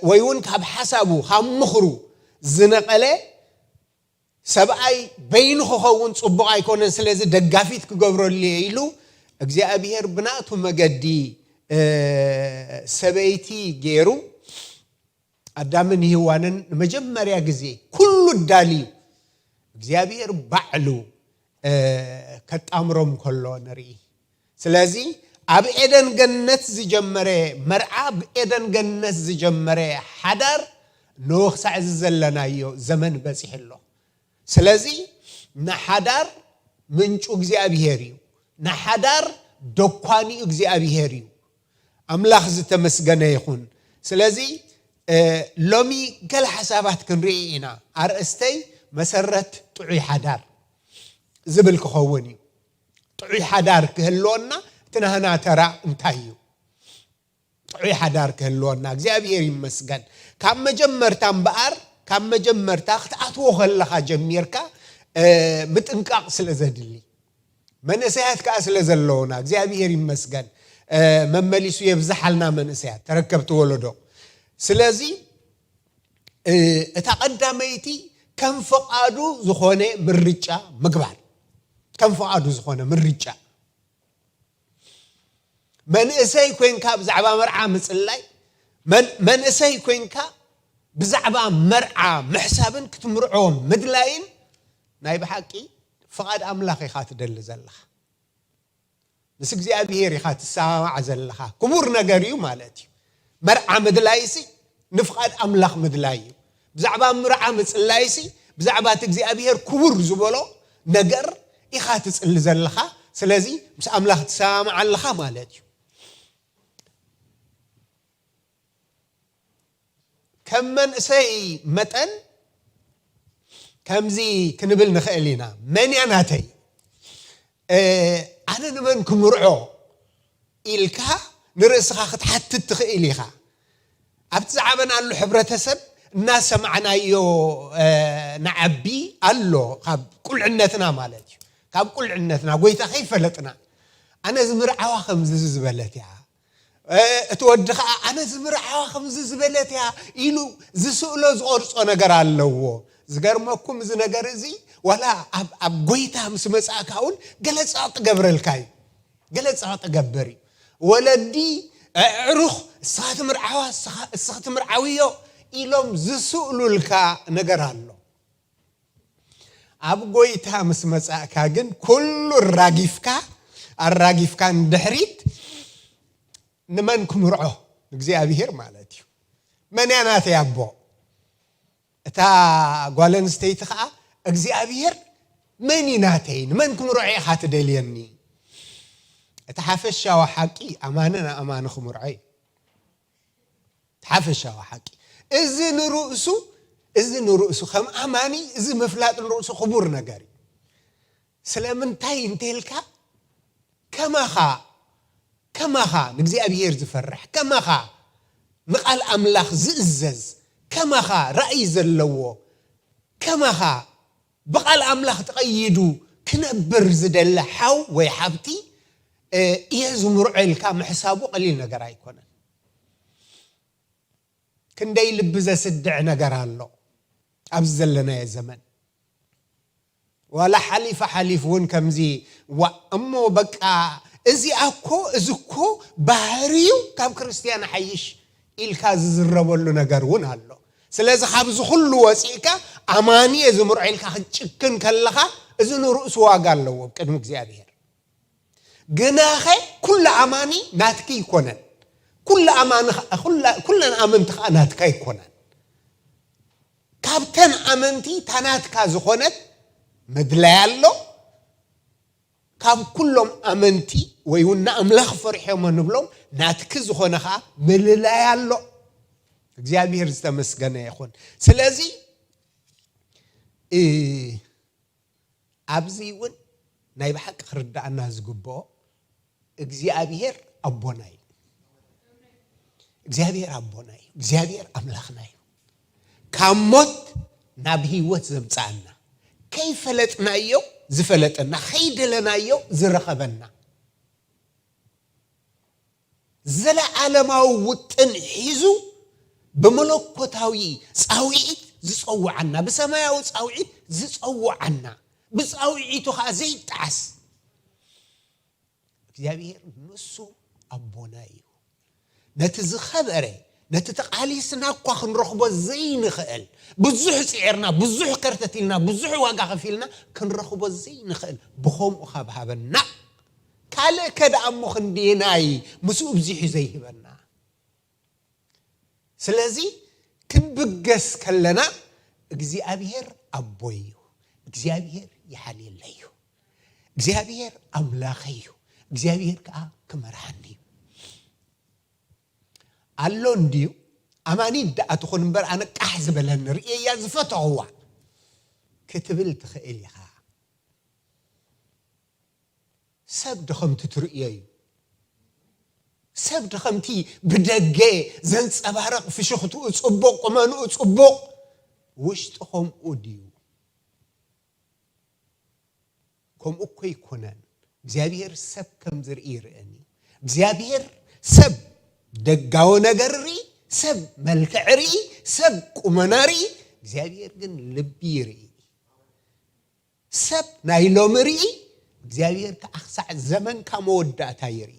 ወይ እውን ካብ ሓሳቡ፣ ካብ ምኽሩ ዝነቐለ ሰብኣይ በይኑ ክኸውን ጽቡቕ ኣይኮነን፣ ስለዚ ደጋፊት ክገብረሉ እየ ኢሉ እግዚኣብሔር ብናቱ መገዲ፣ እ፣ ሰበይቲ ገይሩ ኣዳምን ሄዋንን ንመጀመርያ ግዜ ኩሉ ዳልዩ እግዚኣብሔር ባዕሉ፣ እ፣ ከጣምሮም ከሎ ንርኢ። ስለዚ ኣብ ኤደን ገነት ዝጀመረ መርዓ፣ ኣብ ኤደን ገነት ዝጀመረ ሓዳር፣ ንክሳዕ እዚ ዘለናዮ ዘመን በጺሑ ኣሎ። ስለዚ ንሓዳር ምንጩ እግዚኣብሔር እዩ። ንሓዳር ደኳኒኡ እግዚኣብሔር እዩ። ኣምላኽ ዝተመስገነ ይኹን። ስለዚ፣ እ፣ ሎሚ ገለ ሓሳባት ክንርኢ ኢና። ኣርእስተይ መሰረት ጥዑይ ሓዳር ዝብል ክኸውን እዩ። ጥዑይ ሓዳር ክህልወና እቲ ናህና ተራ እንታይ እዩ? ጥዑይ ሓዳር ክህልወና እግዚኣብሔር ይመስገን። ካብ መጀመርታ እምበኣር፣ ካብ መጀመርታ ክትኣትዎ ከለኻ ጀሚርካ፣ እ፣ ምጥንቃቕ ስለ ዘድሊ፣ መንእሰያት ከኣ ስለ ዘለውና እግዚኣብሔር ይመስገን። እ፣ መመሊሱ የብዝሓልና መንእሰያት፣ ተረከብቲ ወለዶ። ስለዚ፣ እ፣ እታ ቀዳመይቲ ከም ፍቓዱ ዝኾነ ምርጫ ምግባር። ከም ፍቓዱ ዝኾነ ምርጫ። መንእሰይ ኮንካ ብዛዕባ መርዓ ምጽላይ፣ መን-፣ መንእሰይ ኮንካ ብዛዕባ መርዓ ምሕሳብን ክትምርዖ ምድላይን ናይ ብሓቂ ፍቓድ ኣምላኽ ኢኻ ትደሊ ዘለኻ። ምስ እግዚኣብሔር ኢኻ ትሰማማዕ ዘለኻ። ክቡር ነገር እዩ ማለት እዩ። መርዓ ምድላይሲ ንፍቓድ ኣምላኽ ምድላይ እዩ። ብዛዕባ መርዓ ምጽላይሲ ብዛዕባ እቲ እግዚኣብሔር ክቡር ዝበሎ ነገር ኢኻ ትጽሊ ዘለኻ። ስለዚ ምስ ኣምላኽ ትሰማማዕ ኣለኻ ማለት እዩ። ከም መንእሰይ መጠን ከምዚ ክንብል ንኽእል ኢና። መን እያ ናተይ? እ፣ ኣነ ንመን ክምርዖ ኢልካ ንርእስኻ ክትሓትት ትኽእል ኢኻ። ኣብቲ ዝዓበናሉ ሕብረተሰብ እናሰማዕናዮ፣ እ፣ ንዓቢ ኣሎ። ካብ ቁልዕነትና ማለት እዩ። ካብ ቁልዕነትና ጎይታ ከይፈለጥና፣ ኣነ ዝምርዓዋ ከምዚ ዝበለት እያ፣ እ፣ እቲ ወዲ ኸዓ ኣነ ዝምርዓዋ ከምዚ ዝበለት እያ ኢሉ ዝስእሎ ዝቐርጾ ነገር ኣለዎ። ዝገርመኩም እዚ ነገር እዚ ዋላ ኣብ፣ ኣብ ጎይታ ምስ መጻእካ እውን ገለ ጸቕጢ ገብረልካ እዩ። ገለ ጸቕጢ ገብር እዩ። ወለዲ፣ ኣዕሩኽ፣ እስኻ ትምርዓዋ፣ እስኻ፣ እስኺ ትምርዓውዮ ኢሎም ዝስእሉልካ ነገር ኣሎ። ኣብ ጎይታ ምስ መጻእካ ግን ኩሉ ኣራጊፍካ፣ ኣራጊፍካ ንድሕሪት ንመን ክምርዖ? ንእግዚኣብሔር ማለት እዩ። መን እያ ናተይ ኣቦ? እታ ጓል ኣንስተይቲ ኸዓ እግዚኣብሔር መን እዩ ናተይ? ንመን ክምርዖ ኢኻ ትደልየኒ? እቲ ሓፈሻዊ ሓቂ ኣማኒ ንኣማኒ ክምርዖ እዩ። እቲ ሓፈሻዊ ሓቂ። እዚ ንርእሱ፣ እዚ ንርእሱ ከም ኣማኒ፣ እዚ ምፍላጥ ንርእሱ ክቡር ነገር እዩ። ስለምንታይ እንተልካ፣ ከማኻ፣ ከማኻ ንእግዚኣብሔር ዝፈርሕ፣ ከማኻ ንቓል ኣምላኽ ዝእዘዝ፣ ከማኻ ራእይ ዘለዎ፣ ከማኻ ብቓል ኣምላኽ ተቐይዱ ክነብር ዝደለ ሓው ወይ ሓብቲ፣ እ፣ እየ ዝምርዖ ኢልካ ምሕሳቡ ቀሊል ነገር ኣይኮነን። ክንደይ ልቢ ዘስድዕ ነገር ኣሎ ኣብዚ ዘለናዮ ዘመን። ዋላ ሓሊፋ ሓሊፍ እውን ከምዚ፣ ዋ፣ እሞ በቃ እዚኣ እኮ፣ እዚ እኮ ባህሪዩ ካብ ክርስትያን ሓይሽ ኢልካ ዝዝረበሉ ነገር እውን ኣሎ። ስለዚ ካብዚ ኩሉ ወፂእካ ኣማኒ እየ ዝምርዖ ኢልካ ክትጭክን ከለኻ፣ እዚ ንርእሱ ዋጋ ኣለዎ ኣብ ቅድሚ እግዚኣብሔር። ግናኸ ኩሉ ኣማኒ ናትኪ ኣይኮነን። ኩሉ ኣማኒ ኸ-፣ ኩላ-፣ ኩለን ኣመንቲ ኸዓ ናትካ ኣይኮናን። ካብተን ኣመንቲ እታ ናትካ ዝኾነት ምድላይ ኣሎ። ካብ ኩሎም ኣመንቲ ወይ እውን ንኣምላኽ ፈሪሖም ንብሎም ናትኪ ዝኾነ ኸዓ ምልላይ ኣሎ። እግዚኣብሔር ዝተመስገነ ይኹን። ስለዚ፣ እ፣ ኣብዚ እውን ናይ ብሓቂ ክርዳኣና ዝግብኦ እግዚኣብሔር ኣቦና እዩ። እግዚኣብሔር ኣቦና እዩ። እግዚኣብሔር ኣምላኽና እዩ። ካብ ሞት ናብ ህይወት ዘምጽኣና፣ ከይፈለጥናዮ ዝፈለጠና፣ ከይደለናዮ ዝረኸበና፣ ዘለዓለማዊ ውጥን ሒዙ ብመለኮታዊ ጻውዒት ዝጸውዓና፣ ብሰማያዊ ጻውዒት ዝጸውዓና፣ ብጻውዒቱ ኸኣ ዘይጠዓስ እግዚኣብሔር ንሱ ኣቦና እዩ። ነቲ ዝኸበረ፣ ነቲ ተቓሊስና እኳ ክንረኽቦ ዘይንኽእል፣ ብዙሕ ጽዒርና፣ ብዙሕ ከርተት ኢልና፣ ብዙሕ ዋጋ ከፊልና ክንረኽቦ ዘይንኽእል፣ ብኸምኡ ካብ ሃበና፣ ካልእ ከ ደኣ እሞ ክንደየናይ ምስኡ ብዚሑ ዘይህበና? ስለዚ ክንብገስ ከለና እግዚኣብሔር ኣቦይ እዩ፣ እግዚኣብሔር ይሓልየለይ እዩ፣ እግዚኣብሔር ኣምላኸይ እዩ፣ እግዚኣብሔር ከኣ ክመርሓኒ እዩ። ኣሎ እንድዩ፣ ኣማኒት ደኣ ትኹን እምበር ኣነ ቃሕ ዝበለኒ ርእየያ ዝፈተኽዋ ክትብል ትኽእል ኢኻ። ሰብ ዶ ከምቲ ትርእዮ እዩ? ሰብ ዶ ከምቲ ብደገ ዘንጸባርቕ ፍሽኽትኡ ጽቡቕ፣ ቁመንኡ ጽቡቕ፣ ውሽጡ ከምኡ ድዩ? ከምኡ እኮ ኣይኮነን። እግዚኣብሔር ሰብ ከም ዝርኢ ይርእን እዩ። እግዚኣብሔር ሰብ ደጋዊ ነገር ርኢ፣ ሰብ መልክዕ ርኢ፣ ሰብ ቁመና ርኢ፣ እግዚኣብሔር ግን ልቢ ይርኢ። ሰብ ናይ ሎሚ ርኢ፣ እግዚኣብሔር ከኣ ክሳዕ ዘመንካ መወዳእታ ይርኢ።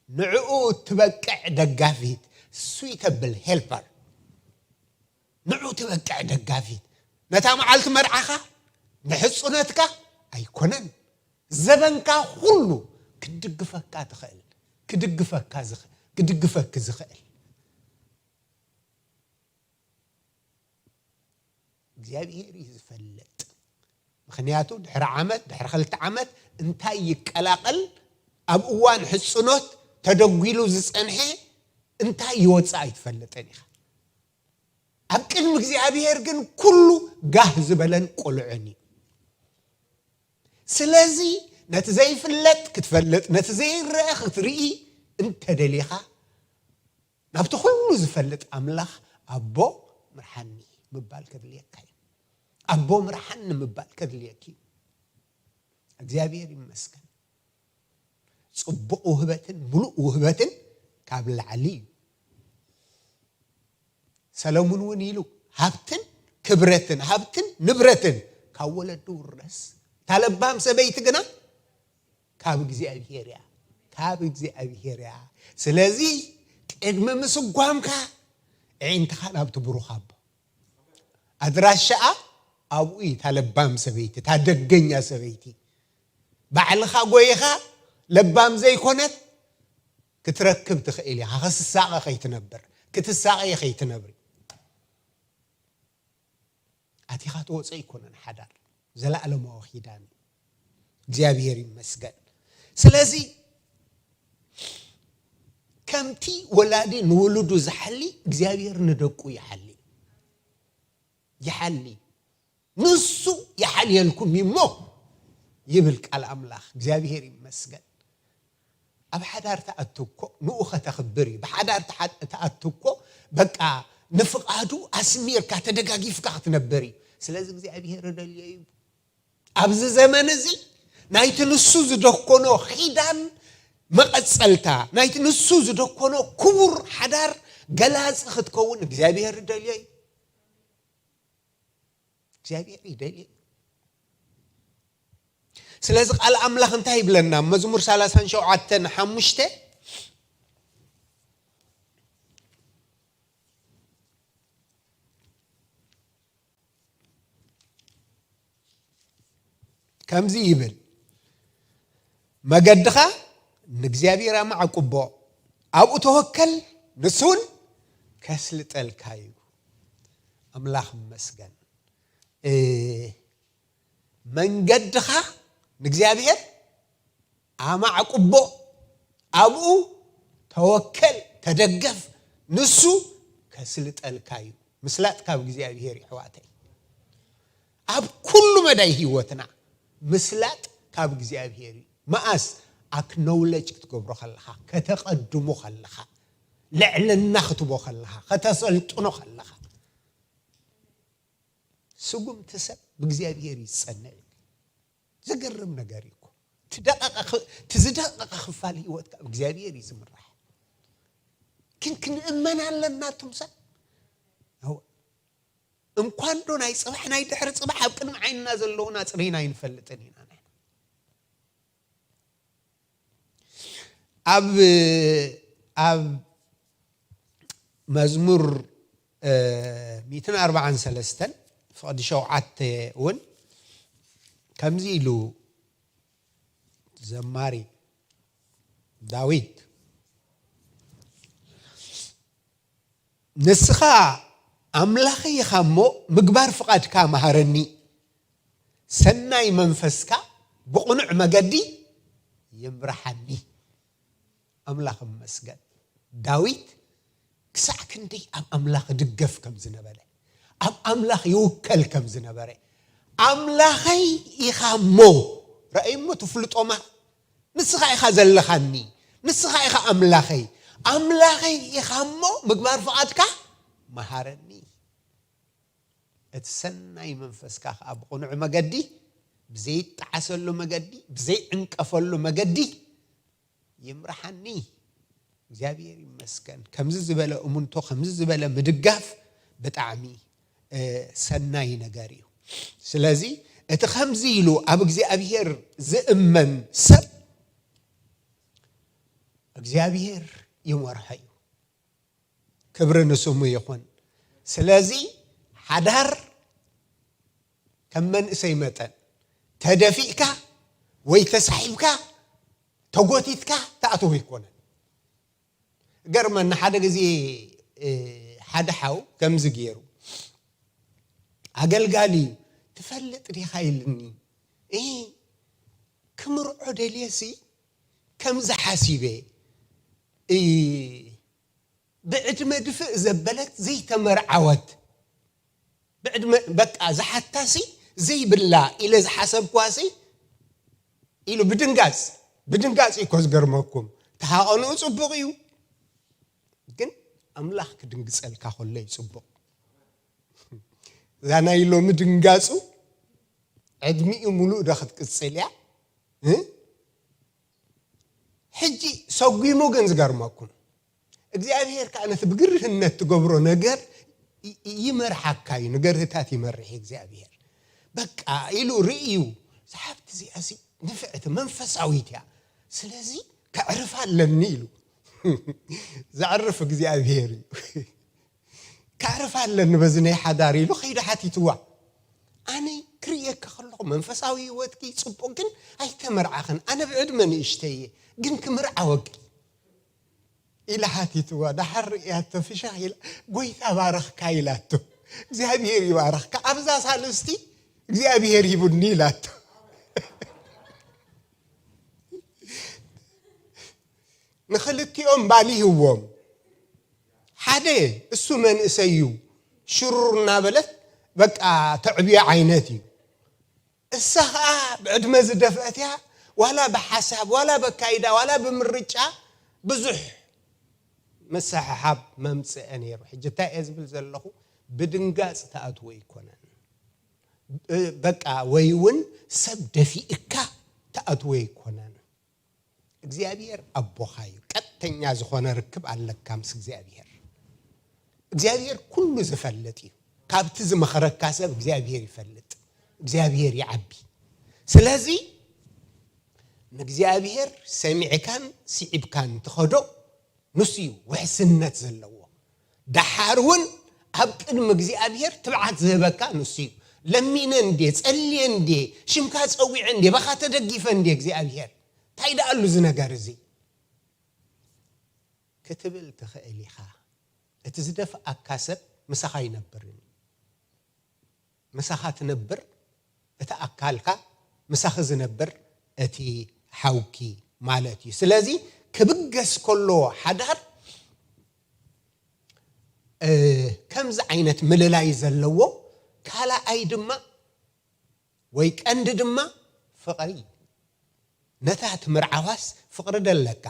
ንዕኡ እትበቅዕ ደጋፊት፣ suitable helper፣ ንዕኡ ትበቅዕ ደጋፊት፣ ነታ መዓልቲ መርዓኻ፣ ንሕጹነትካ ኣይኮነን፣ ዘበንካ ኩሉ ክድግፈካ ትኽእል፣ ክድግፈካ ዝኽ-፣ ክድግፈኪ ዝኽእል እግዚኣብሔር እዩ ዝፈልጥ። ምኽንያቱ ድሕሪ ዓመት፣ ድሕሪ ክልተ ዓመት እንታይ ይቀላቐል፣ ኣብ እዋን ሕጽኖት ተደጒሉ ዝጸንሐ እንታይ ይወጽእ ኣይትፈልጥን ኢኻ። ኣብ ቅድሚ እግዚኣብሔር ግን ኩሉ ጋህ ዝበለን ቅሉዕን እዩ። ስለዚ ነቲ ዘይፍለጥ ክትፈልጥ፣ ነቲ ዘይረአ ክትርኢ እንተደሊኻ፣ ናብቲ ኩሉ ዝፈልጥ ኣምላኽ ኣቦ ምርሓኒ ምባል ከድልየካ እዩ። ኣቦ ምርሓኒ ምባል ከድልየኪ እዩ። እግዚኣብሔር ይመስገን። ጽቡቕ ውህበትን ምሉእ ውህበትን ካብ ላዕሊ እዩ። ሰለሙን እውን ኢሉ፣ ሃብትን ክብረትን፣ ሃብትን ንብረትን ካብ ወለዱ ውረስ፣ እታ ለባም ሰበይቲ ግና ካብ እግዚኣብሔር እያ፣ ካብ እግዚኣብሔር እያ። ስለዚ ቅድሚ ምስጓምካ ኣዒንትኻ ናብቲ ብሩኽ ኣቦ፣ ኣድራሻኣ ኣብኡ እዩ። እታ ለባም ሰበይቲ፣ እታ ደገኛ ሰበይቲ፣ ባዕልኻ ጎይኻ ለባም ዘይኮነት ክትረክብ ትኽእል ኢኻ። ክትሳቐ ከይትነብር፣ ክትሳቐ ከይትነብሪ። ኣቲኻ ትወጾ ኣይኮነን ሓዳር፣ ዘለኣለማዊ ኪዳን እዩ። እግዚኣብሔር ይመስገን። ስለዚ ከምቲ ወላዲ ንውሉዱ ዝሓሊ፣ እግዚኣብሔር ንደቁ ይሓሊ፣ ይሓሊ። ንሱ ይሓልየልኩም እዩ እሞ ይብል ቃል ኣምላኽ። እግዚኣብሔር ይመስገን። ኣብ ሓዳር ትኣቱ እኮ ንኡ ከተኽብር እዩ። ብሓዳር ትሓ-፣ ትኣቱ እኮ በቃ ንፍቓዱ ኣስሚርካ ተደጋጊፍካ ክትነብር እዩ። ስለዚ እግዚኣብሔር ደልዮ እዩ። ኣብዚ ዘመን እዚ ናይቲ ንሱ ዝደኮኖ ኺዳን መቐጸልታ፣ ናይቲ ንሱ ዝደኮኖ ክቡር ሓዳር ገላጺ ክትከውን እግዚኣብሔር ደልዮ እዩ። እግዚኣብሔር ይደልዮ እዩ። ስለዚ ቃል ኣምላኽ እንታይ ይብለና? መዝሙር ሰላሳን ሸውዓተን ሓሙሽተ ከምዚ ይብል፣ "መገድኻ ንእግዚኣብሔር ኣማዕቁቦ፣ ኣብኡ ተወከል፣ ንሱ እውን ከስልጠልካ እዩ።" ኣምላኽ ይመስገን። እ፣ መንገድኻ ንእግዚኣብሔር ኣማዕቁቦ፣ ኣብኡ ተወከል፣ ተደገፍ፣ ንሱ ከስልጠልካ እዩ። ምስላጥ ካብ እግዚኣብሔር እዩ፣ ኣሕዋተይ። ኣብ ኩሉ መዳይ ህይወትና ምስላጥ ካብ እግዚኣብሔር እዩ። መኣስ? ኣክኖውለጅ ክትገብሮ ከለኻ፣ ከተቐድሞ ከለኻ፣ ልዕልና ክትቦ ከለኻ፣ ከተሰልጥኖ ከለኻ። ስጉምቲ ሰብ ብእግዚኣብሔር እዩ ዝጸንዕ። ዘገርም ነገር እዩ እኮ። እቲ ደቐቐ ኽ-፣ እቲ ዝደቐቐ ክፋል ህይወትካ ብእግዚኣብሔር እዩ ዝምራሕ። ግን ክንእመን ኣለና እቶም ሰብ። እወ። እንኳን ዶ ናይ ጽባሕ ናይ ድሕሪ ጽባሕ ኣብ ቅድሚ ዓይንና ዘለዉን ኣጽሪና ኣይንፈልጥን ኢና ንሕና። ኣብ፣ ኣብ መዝሙር፣ እ፣ ሚእትን ኣርባዓን ሰለስተን ፍቕዲ ሸውዓተ እውን ከምዚ ኢሉ ዘማሪ ዳዊት፣ "ንስኻ ኣምላኸይ ኢኻ እሞ ምግባር ፍቓድካ መሃረኒ፣ ሰናይ መንፈስካ ብቕኑዕ መገዲ ይምርሓኒ።" ኣምላኽ ይመስገን። ዳዊት ክሳዕ ክንደይ ኣብ ኣምላኽ ይድገፍ ከም ዝነበረ፣ ኣብ ኣምላኽ ይውከል ከም ዝነበረ፣ "ኣምላኸይ ኢኻ እሞ፣ ራእይ እሞ ትፍልጦማ፣ ንስኻ ኢኻ ዘለኻኒ፣ ንስኻ ኢኻ ኣምላኸይ፣ ኣምላኸይ ኢኻ እሞ ምግባር ፍቓድካ መሃረኒ። እቲ ሰናይ መንፈስካ ኸኣ ብቕኑዕ መገዲ፣ ብዘይጠዓሰሉ መገዲ፣ ብዘይዕንቀፈሉ መገዲ ይምርሓኒ።" እግዚኣብሔር ይመስገን። ከምዚ ዝበለ እሙንቶ፣ ከምዚ ዝበለ ምድጋፍ ብጣዕሚ፣ እ፣ ሰናይ ነገር እዩ። ስለዚ እቲ ከምዚ ኢሉ ኣብ እግዚኣብሔር ዝእመን ሰብ እግዚኣብሔር ይመርሖ እዩ። ክብሪ ንስሙ ይኹን። ስለዚ ሓዳር ከም መንእሰይ መጠን ተደፊእካ ወይ ተሳሒብካ ተጎቲትካ ትኣትዎ ኣይኮነን። ገርመኒ ሓደ ግዜ፣ እ፣ ሓደ ሓው ከምዚ ገይሩ፣ ኣገልጋሊ ትፈልጥ ዲኻ ኢልኒ፣ እ ክምርዖ ደልየሲ ከምዚ ሓሲበ እ ብዕድመ ድፍእ ዘበለት ዘይተመርዓወት ብዕድመ በቃ ዝሓታሲ ዘይብላ ኢለ ዝሓሰብኳሲ ኢሉ ብድንጋጽ ብድንጋጽ እኮ ዝገርመኩም ተሃቐንኡ ጽቡቕ እዩ ግን ኣምላኽ ክድንግጸልካ ከሎ እዩ ጽቡቕ እዛ ናይ ሎሚ ድንጋጹ ዕድሚኡ ሙሉእ ዶ ክትቅጽል እያ ሕጂ ሰጒሙ ግን ዝገርመኩም እግዚኣብሔር ከዓ ነቲ ብግርህነት ትገብሮ ነገር ይመርሓካ እዩ ንገርህታት ይመርሕ እግዚኣብሔር በቃ ኢሉ ርእዩ ዝሓብቲ እዚኣሲ ንፍዕቲ መንፈሳዊት እያ ስለዚ ከዕርፍ ኣለኒ ኢሉ ዘዕርፍ እግዚኣብሔር እዩ ከዕርፍ ኣለኒ በዚ ናይ ሓዳር ኢሉ ከይዱ ሓቲትዋ ኣነ ክርእየካ ከለኹ መንፈሳዊ ህይወትኪ ፅቡቅ ግን ኣይተመርዓኽን ኣነ ብዕድመ ንእሽተየ ግን ክምርዓወኪ ኢላ ሓቲትዋ ዳሓር ርእያቶ ፍሽኽ ኢላ ጎይታ ባረኽካ ኢላቶ እግዚኣብሔር ይባረኽካ ኣብዛ ሳልስቲ እግዚኣብሔር ሂቡኒ ኢላቶ ንኽልቲኦም ባል ይህዎም ሓደ እሱ መንእሰይ እዩ ሽሩር እናበለት በቃ ተዕብዮ ዓይነት እዩ እሳ ኸዓ ብዕድመ ዝደፍአት እያ ዋላ ብሓሳብ ዋላ በካይዳ ዋላ ብምርጫ ብዙሕ ምስሕሓብ መምፅአ ነይሩ ሕጂ እንታይ እየ ዝብል ዘለኹ ብድንጋፅ ተኣትዎ ይኮነን በቃ ወይ እውን ሰብ ደፊእካ ተኣትዎ ይኮነን እግዚኣብሔር ኣቦኻ እዩ ቀጥተኛ ዝኾነ ርክብ ኣለካ ምስ እግዚኣብሔር እግዚኣብሔር ኩሉ ዝፈልጥ እዩ ካብቲ ዝመኸረካ ሰብ እግዚኣብሔር ይፈልጥ እግዚኣብሔር ይዓቢ ስለዚ ንእግዚኣብሔር ሰሚዕካን ስዒብካን ትኸዶ ንሱ እዩ ውሕስነት ዘለዎ ደሓር እውን ኣብ ቅድሚ እግዚኣብሔር ትብዓት ዝህበካ ንሱ እዩ ለሚነ እንዴ ጸልየ እንዴ ሽምካ ጸዊዐ እንዴ ባኻ ተደጊፈ እንዴ እግዚኣብሔር እንታይ ደኣሉ እዚ ነገር እዚ ክትብል ትኽእል ኢኻ እቲ ዝደፍኣካ ሰብ ምሳኻ ይነብርን እዩ ምሳኻ ትነብር እቲ ኣካልካ ምሳኺ ዝነብር እቲ ሓውኪ ማለት እዩ ስለዚ ክብገስ ከሎ ሓዳር ከምዚ ዓይነት ምልላይ ዘለዎ ካልኣይ ድማ ወይ ቀንዲ ድማ ፍቕሪ ነታ ትምርዓዋስ ፍቕሪ ደለካ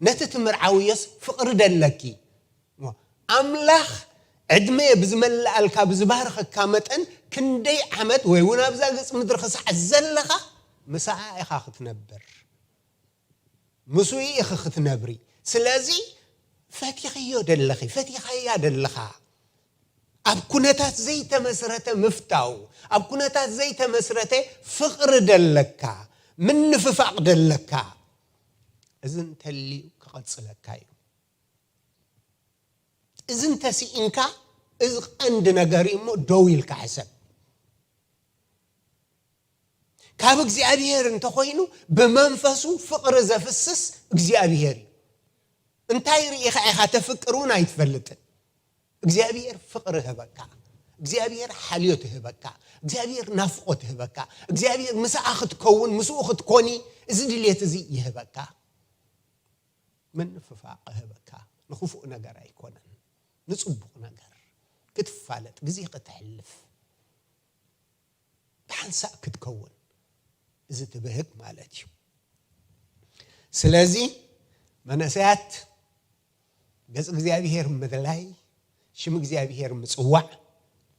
ነቲ ትምርዓውዮስ ፍቕሪ ደለኪ ኣምላኽ ዕድመ ብዝመልኣልካ ብዝባርኸካ መጠን ክንደይ ዓመት ወይ እውን ኣብዛ ገፅ ምድሪ ክሳዕ ዘለኻ ምሳኣ ኢኻ ክትነብር ምስኡ ኢኺ ክትነብሪ ስለዚ ፈቲኽዮ ደለኺ ፈቲኻያ ደለኻ ኣብ ኩነታት ዘይተመስረተ ምፍታው ኣብ ኩነታት ዘይተመስረተ ፍቕሪ ደለካ ምንፍፋቕ ደለካ እዚ እንተልዩ ክቐፅለካ እዩ እዚ እንተስኢንካ እዚ ቀንዲ ነገር እዩ እሞ ደው ኢልካ ሕሰብ ካብ እግዚኣብሔር እንተኮይኑ ብመንፈሱ ፍቕሪ ዘፍስስ እግዚኣብሔር እዩ እንታይ ርኢኻ ኢኻ ተፍቅር እውን ኣይትፈልጥን እግዚኣብሔር ፍቕሪ ህበካ እግዚኣብሔር ሓልዮት ህበካ እግዚኣብሔር ናፍቆት ህበካ እግዚኣብሔር ምስኣ ክትከውን ምስኡ ክትኮኒ እዚ ድልየት እዚ ይህበካ ምንፍፋቕ ህበካ ንክፉእ ነገር ኣይኮነን ንፅቡቕ ነገር ክትፋለጥ ግዜ ከተሕልፍ ብሓንሳእ ክትከውን እዚ ትብህግ ማለት እዩ ስለዚ መነሰያት ገጽ እግዚኣብሔር ምድላይ ሽም እግዚኣብሔር ምጽዋዕ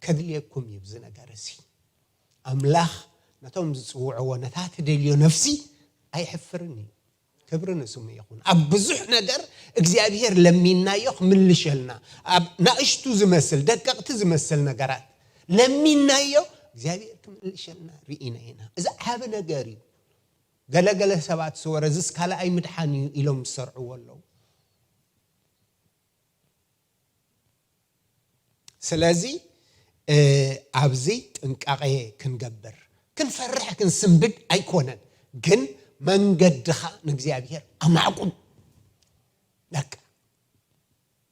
ከድልየኩም እዩ እዚ ነገር እዚ ኣምላኽ ነቶም ዝጽውዕዎ ነታ ትደልዮ ነፍሲ ኣይሕፍርን እዩ ክብሪ ንስሙ ይኹን ኣብ ብዙሕ ነገር እግዚኣብሔር ለሚናዮ ክምልሸልና ኣብ ናእሽቱ ዝመስል ደቀቕቲ ዝመስል ነገራት ለሚናዮ እግዚኣብሔር ክምልሸልና ርኢና ኢና እዚ ዓብ ነገር እዩ ገለገለ ሰባት ስወረ ዝስ ካልኣይ ምድሓን እዩ ኢሎም ዝሰርዕዎ ኣለዉ ስለዚ ኣብዚ ጥንቃቄ ክንገብር ክንፈርሕ ክንስንብድ ኣይኮነን ግን መንገድኻ ንእግዚኣብሔር ኣማዕቁብ በቃ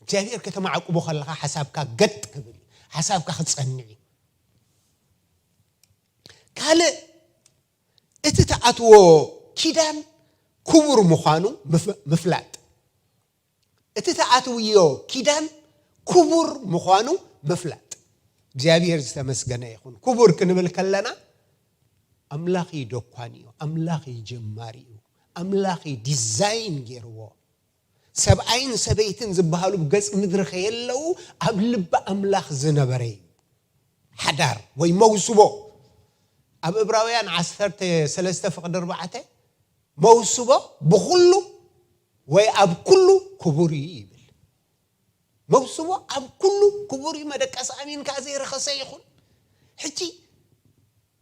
እግዚኣብሔር ከተማዕቁቦ ከለካ ሓሳብካ ገጥ ክብል ሓሳብካ ክፀንዕ ካልእ እቲ ትኣትዎ ኪዳን ክቡር ምዃኑ ምፍ- ምፍላጥ። እቲ ትኣትውዮ ኪዳን ክቡር ምዃኑ ምፍላጥ። እግዚኣብሔር ዝተመስገነ ይኹን። ክቡር ክንብል ከለና ኣምላኽ እዩ ደኳን እዩ፣ ኣምላኽ እዩ ጀማሪ እዩ፣ ኣምላኽ እዩ ዲዛይን ገይርዎ። ሰብኣይን ሰበይትን ዝበሃሉ ብገጽ ምድሪ ከየለዉ ኣብ ልቢ ኣምላኽ ዝነበረ እዩ። ሓዳር ወይ መውስቦ ኣብ እብራውያን ዓሰርተ ሰለስተ ፍቕዲ ኣርባዕተ መውስቦ ብኹሉ ወይ ኣብ ኩሉ ክቡር እዩ ይብል። መውስቦ ኣብ ኩሉ ክቡር እዩ። መደቀሲ ኣሚን ከዓ ዘይረኸሰ ይኹን። ሕጂ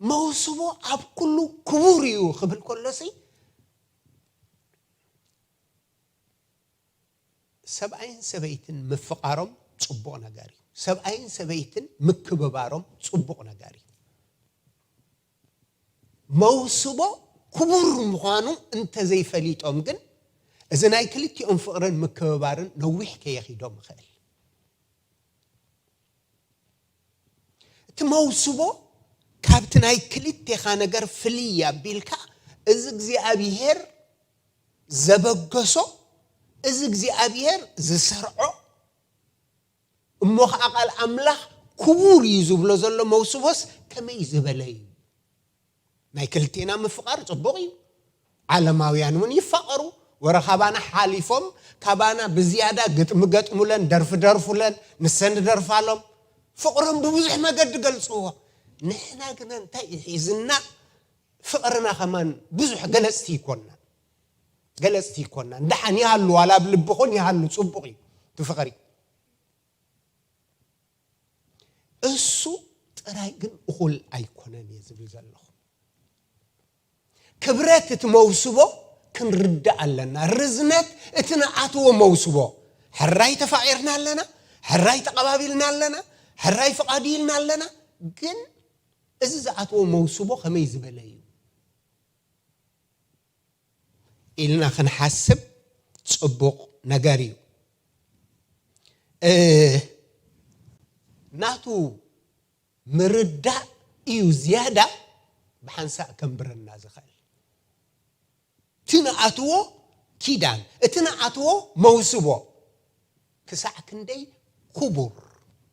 መውስቦ ኣብ ኩሉ ክቡር እዩ ክብል ከሎሲ ሰብኣይን ሰበይትን ምፍቓሮም ጽቡቕ ነገር እዩ። ሰብኣይን ሰበይትን ምክብባሮም ጽቡቕ ነገር እዩ። መውስቦ ክቡር ምዃኑ እንተዘይፈሊጦም ግን እዚ ናይ ክልቲኦም ፍቕርን ምክብባርን ነዊሕ ከየኺዶም ይኽእል። እቲ መውስቦ ካብቲ ናይ ክልቴኻ ነገር ፍልይ ኣቢልካ እዚ እግዚኣብሔር ዘበገሶ እዚ እግዚኣብሔር ዝሰርዖ እሞ ከዓ ቃል ኣምላኽ ክቡር እዩ ዝብሎ ዘሎ መውስቦስ ከመይ ዝበለ እዩ? ናይ ክልቴና ምፍቓር ጽቡቕ እዩ። ዓለማውያን እውን ይፋቐሩ። ወረ ካባና ሓሊፎም ካባና ብዝያዳ ግጥሚ ገጥሙለን፣ ደርፊ ደርፉለን፣ ንሰን ደርፋሎም። ፍቕሮም ብብዙሕ መገዲ ገልጽዎ። ንሕና ግና እንታይ እዩ ሒዝና? ፍቕርና ከማን ብዙሕ ገለጽቲ ይኮና ገለጽቲ ይኮና። ደሓን ይሃሉ ዋላ ኣብ ልብኹን ይሃሉ ጽቡቕ እዩ እቲ ፍቕሪ። እሱ ጥራይ ግን እኹል ኣይኮነን እየ ዝብል ዘለኹ። ክብረት እቲ መውስቦ ክንርዳእ ኣለና። ርዝነት እቲ ንኣትዎ መውስቦ። ሕራይ ተፋቒርና ኣለና፣ ሕራይ ተቐባቢልና ኣለና፣ ሕራይ ፍቓድ ኢልና ኣለና። ግን እዚ ዝኣትዎ መውስቦ ከመይ ዝበለ እዩ ኢልና ክንሓስብ ጽቡቕ ነገር እዩ። እ፣ ናቱ ምርዳእ እዩ ዝያዳ ብሓንሳእ ከንብረና ዝኽእል። እቲ ንኣትዎ ኪዳን፣ እቲ ንኣትዎ መውስቦ ክሳዕ ክንደይ ክቡር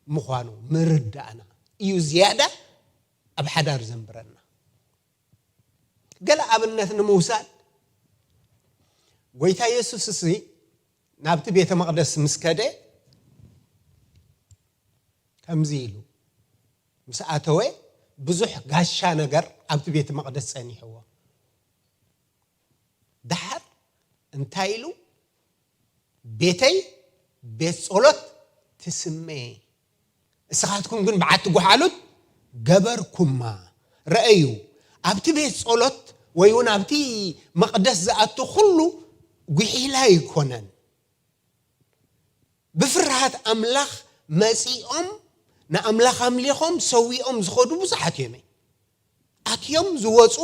ምዃኑ ምርዳእና እዩ ዝያዳ ኣብ ሓዳር ዘንብረና። ገለ ኣብነት ንምውሳድ፣ ጎይታ የሱስ እዚ ናብቲ ቤተ መቕደስ ምስ ከደ ከምዚ ኢሉ ምስ ኣተወ ብዙሕ ጋሻ ነገር ኣብቲ ቤተ መቕደስ ጸኒሕዎ። ደሓር እንታይ ኢሉ? ቤተይ ቤት ጸሎት ትስመ፣ እስኻትኩም ግን በዓቲ ጓሓሉት ገበርኩማ። ረኣዩ፣ ኣብቲ ቤት ጸሎት ወይ እውን ኣብቲ መቕደስ ዝኣቱ ኩሉ ጉሒላ ኣይኮነን። ብፍርሃት ኣምላኽ መጺኦም ንኣምላኽ ኣምሊኾም ሰዊኦም ዝኸዱ ብዙሓት እዮም። ኣትዮም ዝወጹ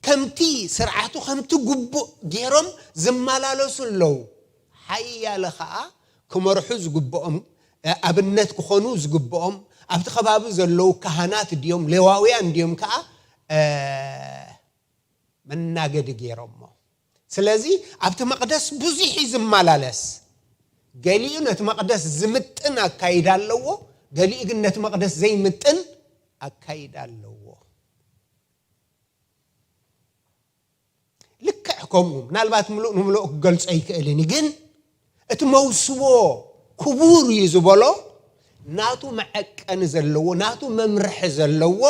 ከምቲ ስርዓቱ ከምቲ ግቡእ ገይሮም ዝመላለሱ ኣለዉ። ሓያለ ኸኣ ክመርሑ ዝግብኦም፣ እ፣ ኣብነት ክኾኑ ዝግብኦም ኣብቲ ከባቢ ዘለዉ ካህናት ድዮም ሌዋውያን ድዮም ከኣ፣ እ፣ መናገዲ ገይሮሞ። ስለዚ ኣብቲ መቕደስ ብዙሕ እዩ ዝመላለስ። ገሊኡ ነቲ መቕደስ ዝምጥን ኣካይዳ ኣለዎ፣ ገሊኡ ግን ነቲ መቕደስ ዘይምጥን ኣካይዳ ኣለዎ። ልክዕ ከምኡ ምናልባት ምሉእ ንምሉእ ክገልጾ ኣይክእልን እዩ፣ ግን እቲ መውስቦ ክቡር እዩ ዝበሎ ናቱ መዐቀኒ ዘለዎ ናቱ መምርሒ ዘለዎ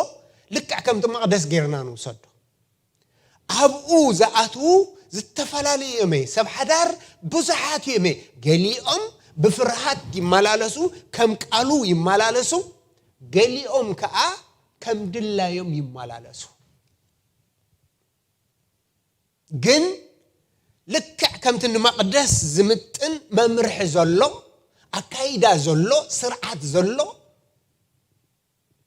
ልክዕ ከምቲ መቕደስ ጌርና ንውሰዶ። ኣብኡ ዝኣትዉ ዝተፈላለዩ እዮም። ሰብ ሓዳር ብዙሓት እዮም። ገሊኦም ብፍርሃት ይመላለሱ፣ ከም ቃሉ ይመላለሱ፣ ገሊኦም ከዓ ከም ድላዮም ይመላለሱ። ግን ልክዕ ከምቲ ንመቕደስ ዝምጥን መምርሒ ዘሎ፣ ኣካይዳ ዘሎ፣ ስርዓት ዘሎ፣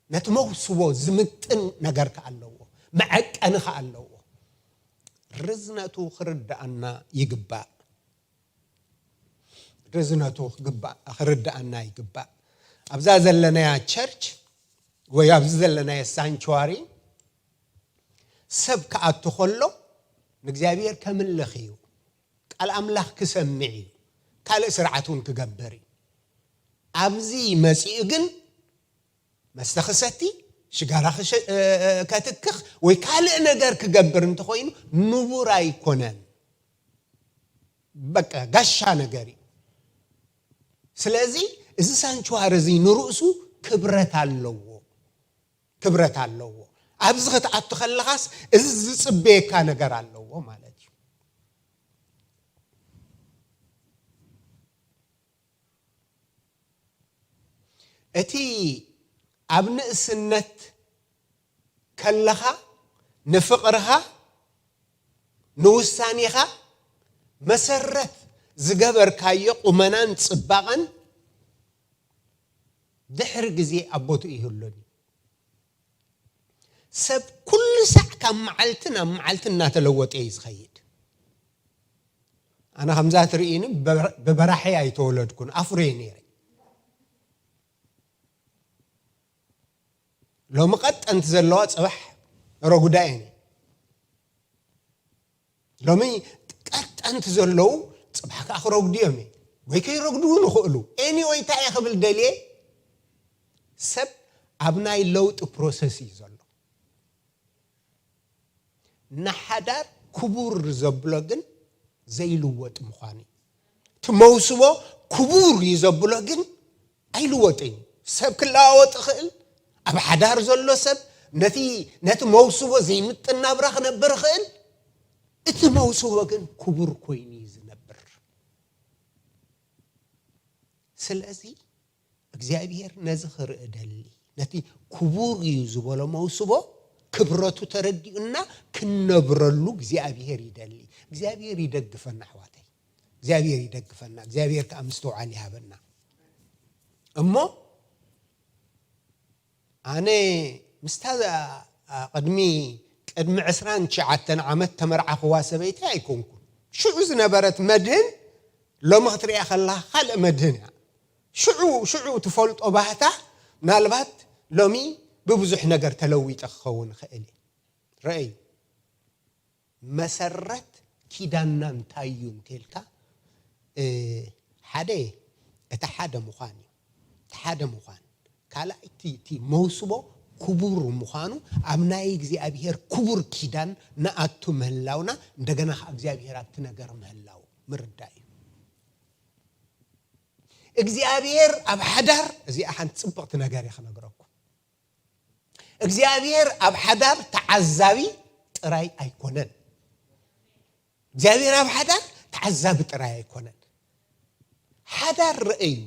ነቲ መውስቦ ዝምጥን ነገር ከኣ ኣለዎ፣ መዐቀኒ ከኣ ኣለዎ። ርዝነቱ ክርድኣና ይግባእ። ርዝነቱ ክግባእ፣ ክርድኣና ይግባእ። ኣብዛ ዘለናያ ቸርች ወይ ኣብዚ ዘለናዮ ሳንቹዋሪ ሰብ ክኣቱ ከሎ ንእግዚኣብሔር ከምልኽ እዩ። ቃል ኣምላኽ ክሰምዕ እዩ። ካልእ ስርዓት እውን ክገብር እዩ። ኣብዚ መጺኡ ግን መስተ ክሰቲ፣ ሽጋራ ክሸ- እ- እ- ከትክኽ ወይ ካልእ ነገር ክገብር እንተኾይኑ ንቡር ኣይኮነን። በቃ ጋሻ ነገር እዩ። ስለዚ እዚ ሳንቹዋሪ እዚ ንርእሱ ክብረት ኣለዎ። ክብረት ኣለዎ። ኣብዚ ክትኣቱ ከለኻስ እዚ ዝጽበየካ ነገር ኣለዎ ማለት እዩ። እቲ ኣብ ንእስነት ከለኻ ንፍቕርኻ ንውሳኔኻ መሰረት ዝገበርካዮ ቁመናን ጽባቐን ድሕሪ ግዜ ኣብ ቦትኡ ይህሉን እዩ። ሰብ ኩሉ ሳዕ ካብ መዓልቲ ናብ መዓልቲ እናተለወጠ እዩ ዝኸይድ። ኣነ ከምዛ ትርእይኒ ብበራሐይ ኣይተወለድኩን፣ ኣፍሮ እየ ነይረ። ሎሚ ቀጠንቲ ዘለዋ ጽባሕ ረጉዳ እየን። ሎሚ ቀጠንቲ ዘለዉ ጽባሕ ከዓ ክረጉዱ እዮም ወይ ከይረጉዱ እውን ይኽእሉ። ኤኒወይ እንታይ እየ ክብል ደልየ፣ ሰብ ኣብ ናይ ለውጢ ፕሮሰስ እዩ ዘሎ። ንሓዳር ክቡር ዘብሎ ግን ዘይልወጥ ምዃኑ እዩ። እቲ መውስቦ ክቡር እዩ ዘብሎ ግን ኣይልወጥን እዩ። ሰብ ክለዋወጥ ይኽእል። ኣብ ሓዳር ዘሎ ሰብ ነቲ ነቲ መውስቦ ዘይምጥን ናብራ ክነብር ይኽእል። እቲ መውስቦ ግን ክቡር ኮይኑ እዩ ዝነብር። ስለዚ እግዚኣብሔር ነዚ ክርኢ ደሊ፣ ነቲ ክቡር እዩ ዝበሎ መውስቦ ክብረቱ ተረዲኡና ክንነብረሉ እግዚኣብሔር ይደሊ። እግዚኣብሔር ይደግፈና ኣሕዋተይ፣ እግዚኣብሔር ይደግፈና። እግዚኣብሔር ከዓ ምስትውዓል ይሃበና። እሞ ኣነ ምስታ ቅድሚ ቅድሚ ዕስራን ትሽዓተን ዓመት ተመርዓኽዋ ሰበይቲ ኣይኮንኩን። ሽዑ ዝነበረት መድህን ሎሚ ክትሪኣ ከላ ካልእ መድህን እያ። ሽዑ ሽዑ ትፈልጦ ባህታ ምናልባት ሎሚ ብብዙሕ ነገር ተለዊጠ ክኸውን ይኽእል እዩ። ረእዩ። መሰረት ኪዳንና እንታይ እዩ እንተልካ፣ ሓደ እቲ ሓደ ምዃን እዩ። እቲ ሓደ ምዃን። ካልኣይ እቲ እቲ መውስቦ ክቡር ምዃኑ፣ ኣብ ናይ እግዚኣብሔር ክቡር ኪዳን ንኣቱ ምህላውና፣ እንደገና ከዓ እግዚኣብሔር ኣብቲ ነገር ምህላው ምርዳእ እዩ። እግዚኣብሔር ኣብ ሓዳር፣ እዚኣ ሓንቲ ጽብቕቲ ነገር እየ ክነግረኩም። እግዚኣብሔር ኣብ ሓዳር ተዓዛቢ ጥራይ ኣይኮነን። እግዚኣብሔር ኣብ ሓዳር ተዓዛቢ ጥራይ ኣይኮነን። ሓዳር ረእዩ።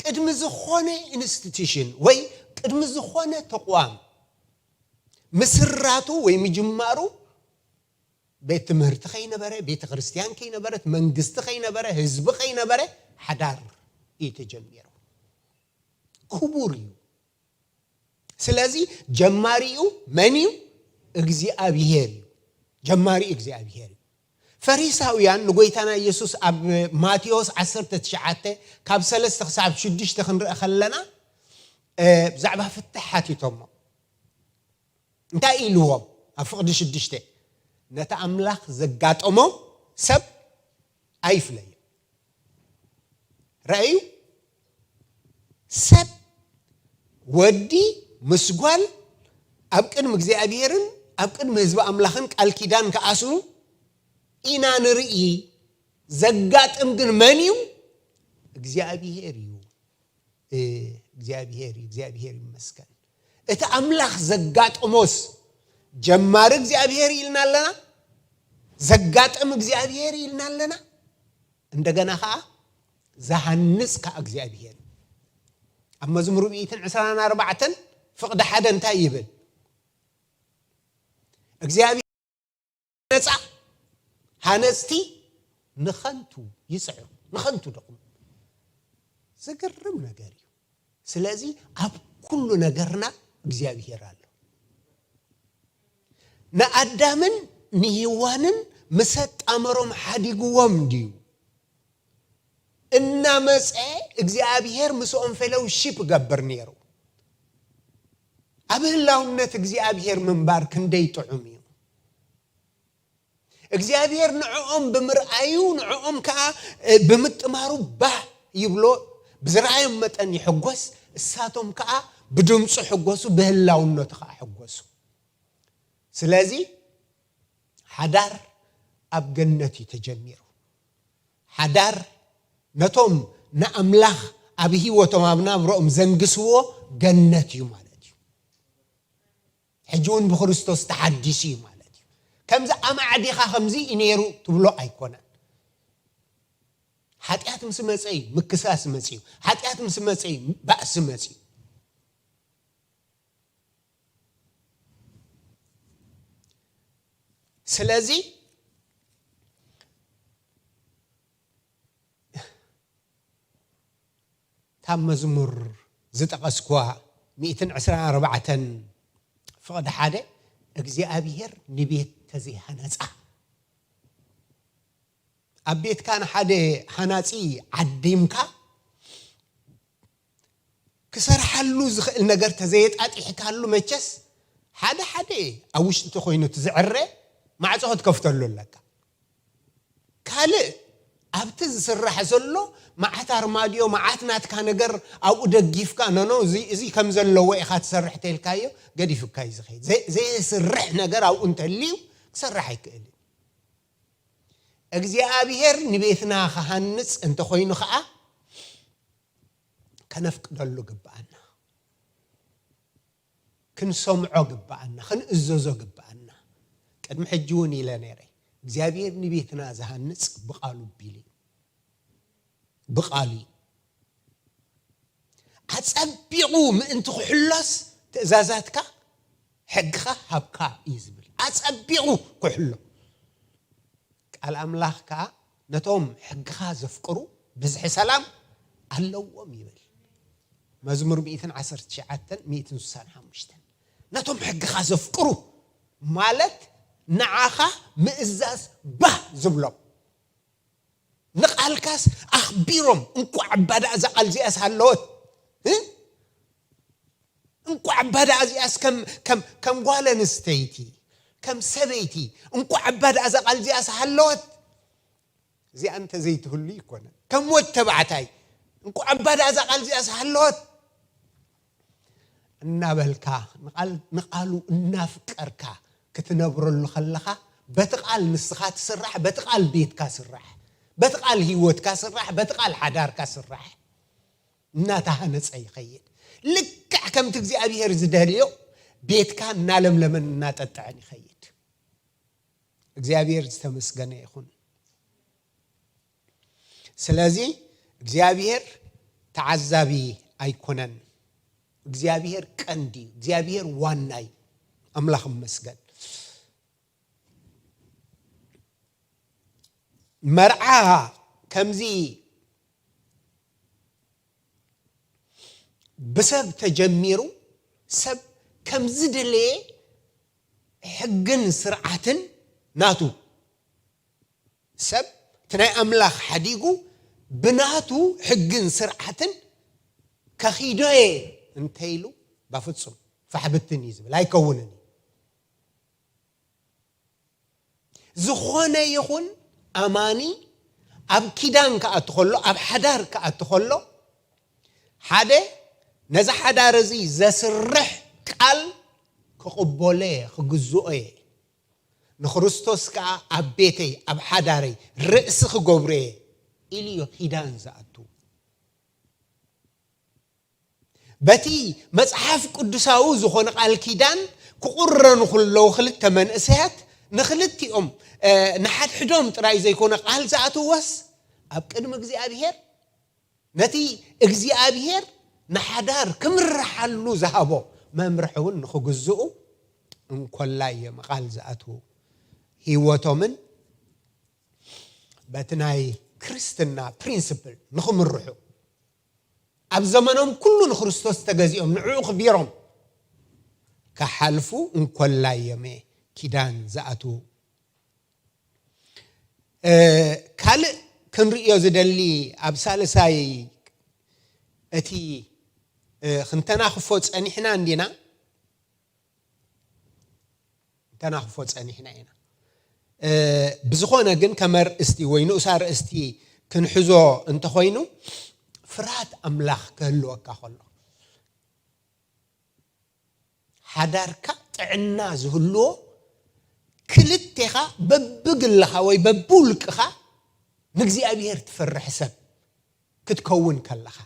ቅድሚ ዝኾነ ኢንስቲትዩሽን ወይ ቅድሚ ዝኾነ ተቋም ምስራቱ ወይ ምጅማሩ፣ ቤት ትምህርቲ ከይነበረ፣ ቤተ ክርስቲያን ከይነበረት፣ መንግስቲ ከይነበረ፣ ህዝቢ ከይነበረ፣ ሓዳር እዩ ተጀሚሩ። ክቡር እዩ። ስለዚ ጀማሪኡ መን እዩ? እግዚኣብሔር እዩ። ጀማሪኡ እግዚኣብሔር እዩ። ፈሪሳውያን ንጎይታና ኢየሱስ ኣብ ማቴዎስ ዓሰርተ ትሽዓተ ካብ ሰለስተ ክሳብ ሽዱሽተ ክንርኢ ከለና፣ እ፣ ብዛዕባ ፍትሕ ሓቲቶሞ። እንታይ ኢልዎም? ኣብ ፍቕዲ ሽዱሽተ፣ ነቲ ኣምላኽ ዘጋጠሞ ሰብ ኣይፍለዮ። ረኣዩ፣ ሰብ ወዲ ምስ ጓል ኣብ ቅድሚ እግዚኣብሔርን ኣብ ቅድሚ ህዝቢ ኣምላኽን ቃል ኪዳን ክኣስሩ ኢና ንርኢ። ዘጋጥም ግን መን እዩ? እግዚኣብሔር እዩ። እ፣ እግዚኣብሔር እዩ። እግዚኣብሔር ይመስገን። እቲ ኣምላኽ ዘጋጠሞስ ጀማሪ እግዚኣብሔር ኢልና ኣለና፣ ዘጋጥም እግዚኣብሔር ኢልና ኣለና፣ እንደገና ከዓ ዝሃንጽ ከዓ እግዚኣብሔር እዩ። ኣብ መዝሙር ሚእትን ዕስራን ኣርባዕተን ፍቕዲ ሓደ እንታይ ይብል? እግዚኣብሔር ነፃ ሃነፅቲ ንኸንቱ ይፅዕሩ፣ ንኸንቱ ደኽሙ። ዝገርም ነገር እዩ። ስለዚ ኣብ ኩሉ ነገርና እግዚኣብሔር ኣሎ። ንኣዳምን ንሄዋንን ምስ ኣጣመሮም ሓዲግዎም ድዩ? እናመፀ እግዚኣብሔር ምስኦም ፌሎውሺፕ ገብር ነይሩ። ኣብ ህላውነት እግዚኣብሔር ምንባር ክንደይ ጥዑም እዩ። እግዚኣብሔር ንዕኦም ብምርኣዩ፣ ንዕኦም ከዓ፣ እ፣ ብምጥማሩ ባህ ይብሎ፣ ብዝረኣዮም መጠን ይሕጎስ፣ እሳቶም ከዓ ብድምፁ ሕጎሱ፣ ብህላውነቱ ከዓ ሕጎሱ። ስለዚ ሓዳር ኣብ ገነት እዩ ተጀሚሩ። ሓዳር ነቶም ንኣምላኽ ኣብ ህይወቶም፣ ኣብ ናብረኦም ዘንግስዎ ገነት እዩ ማለት እዩ። ሕጂ እውን ብክርስቶስ ተሓዲሱ እዩ ማለት እዩ። ከምዚ ኣማዕዲኻ ከምዚ እዩ ነይሩ ትብሎ ኣይኮነን። ሓጢኣት ምስ መጸ እዩ ምክሳስ መጽ እዩ። ሓጢኣት ምስ መጸ እዩ ባእሲ መጽ እዩ። ስለዚ ካብ መዝሙር ዝጠቐስኩዋ ሚእትን ዕስራን ኣርባዕተን ፍቕዲ ሓደ፣ እግዚኣብሔር ንቤት ተዘይሃነጻ፣ ኣብ ቤትካ ንሓደ ሃናጺ ዓዲምካ ክሰርሓሉ ዝኽእል ነገር ተዘየጣጢሕካሉ፣ መቸስ ሓደ ሓደ ኣብ ውሽጢ ተኾይኑ እቲ ዝዕረ ማዕጾ ክትከፍተሉ ኣለካ። ካልእ ኣብቲ ዝስራሕ ዘሎ መዓት ኣርማድዮ፣ መዓት ናትካ ነገር ኣብኡ ደጊፍካ፣ ኖ፣ ኖ፣ እዚ፣ እዚ ከም ዘለዎ ኢኻ ትሰርሕ ተልካዮ፣ ገዲፉካ እዩ ዝኸይድ። ዘ-፣ ዘየስርሕ ነገር ኣብኡ እንተልዩ ክሰርሕ ኣይክእልን። እግዚኣብሔር ንቤትና ክሃንጽ እንተኾይኑ ኸዓ ከነፍቅደሉ ግብኣና። ክንሰምዖ ግብኣና፣ ክንእዘዞ ግብኣና። ቅድሚ ሕጂ እውን ኢለ ነይረ፣ እግዚኣብሔር ንቤትና ዝሃንጽ ብቓሉ ቢሉ እዩ። ብቓሉ እዩ። ኣጸቢቑ ምእንቲ ክሕሎስ ትእዛዛትካ፣ ሕግኻ ሃብካ እዩ ዝብል። ኣጸቢቑ ክሕሎ። ቃል ኣምላኽ ከኣ ነቶም ሕግኻ ዘፍቅሩ ብዝሒ ሰላም ኣለዎም ይብል። መዝሙር ሚእትን ዓሰርተ ትሽዓተን ሚእትን ስሳን ሓሙሽተን። ነቶም ሕግኻ ዘፍቅሩ ማለት ንዓኻ ምእዛዝ ባህ ዝብሎም። ንቓልካስ ኣኽቢሮም፣ እንቋዕ እባ ደኣ እዛ ቃል እዚኣስ ሃለወት። እ? እንቋዕ እባ ደኣ እዚኣስ ከም፣ ከም፣ ከም ጓል ኣንስተይቲ፣ ከም ሰበይቲ፣ እንቋዕ እባ ደኣ እዛ ቃል እዚኣስ ሃለወት። እዚኣ እንተዘይትህሉ ይኮነን። ከም ወድ ተባዕታይ፣ እንቋዕ እባ ደኣ እዛ ቃል እዚኣስ ሃለወት እናበልካ፣ ንቓል-፣ ንቓሉ እናፍቀርካ ክትነብረሉ ከለኻ፣ በቲ ቃል ንስኻ ትስራሕ፣ በቲ ቃል ቤትካ ስራሕ፣ በቲ ቃል ህይወትካ ስራሕ፣ በቲ ቃል ሓዳርካ ስራሕ። እናተሃነጸ ይኸይድ። ልክዕ ከምቲ እግዚኣብሔር ዝደልዮ ቤትካ እናለምለመን እናጠጥዐን ይኸይድ። እግዚኣብሔር ዝተመስገነ ይኹን። ስለዚ እግዚኣብሔር ተዓዛቢ ኣይኮነን። እግዚኣብሔር ቀንዲ እዩ። እግዚኣብሔር ዋና እዩ። ኣምላኽ ይመስገን። መርዓ ከምዚ ብሰብ ተጀሚሩ፣ ሰብ ከም ዝደለየ ሕግን ስርዓትን ናቱ፣ ሰብ እቲ ናይ ኣምላኽ ሓዲጉ ብናቱ ሕግን ስርዓትን ከኺዶ እየ እንተኢሉ፣ ባፍጹም ፋሕብትን እዩ ዝብል፣ ኣይከውንን እዩ። ዝኾነ ይኹን ኣማኒ ኣብ ኪዳን ክኣቱ ከሎ፣ ኣብ ሓዳር ክኣቱ ከሎ፣ ሓደ ነዚ ሓዳር እዚ ዘስርሕ ቃል ክቕበሎ እየ፣ ክግዝኦ እየ። ንክርስቶስ ከኣ ኣብ ቤተይ፣ ኣብ ሓዳረይ ርእሲ ክገብሮ እየ ኢሉ እዩ ኪዳን ዝኣቱ። በቲ መጽሓፍ ቅዱሳዊ ዝኾነ ቃል ኪዳን ክቑረኑ ከለዉ ክልተ መንእሰያት ንክልቲኦም፣ እ፣ ንሓድሕዶም ጥራይ ዘይኮነ ቃል ዝኣትወስ ኣብ ቅድሚ እግዚኣብሔር ነቲ እግዚኣብሔር ንሓዳር ክምርሓሉ ዝሃቦ መምርሒ እውን ንክግዝኡ እንኮላይ እዮም ቃል ዝኣትዉ። ህይወቶምን በቲ ናይ ክርስትና ፕሪንስፕል ንክምርሑ ኣብ ዘመኖም ኩሉ ንክርስቶስ ተገዚኦም ንዕኡ ክቢሮም ክሓልፉ እንኮላይ እዮም ኪዳን ዝኣትዉ። እ፣ ካልእ ክንርእዮ ዝደሊ ኣብ ሳልሳይ እቲ፣ እ፣ ክንተናኽፎ ጸኒሕና እንዲና። ከናኽፎ ጸኒሕና ኢና። ብዝኾነ ግን ከመርእስቲ ወይ ንኡሳ ርእስቲ ክንሕዞ እንተኾይኑ፣ ፍርሃት ኣምላኽ ክህልወካ ከሎ፣ ሓዳርካ ጥዕና ዝህልዎ፣ ክልቴኻ በብግልኻ ወይ በብውልቅኻ ንእግዚኣብሔር ትፈርሕ ሰብ ክትከውን ከለኻ፣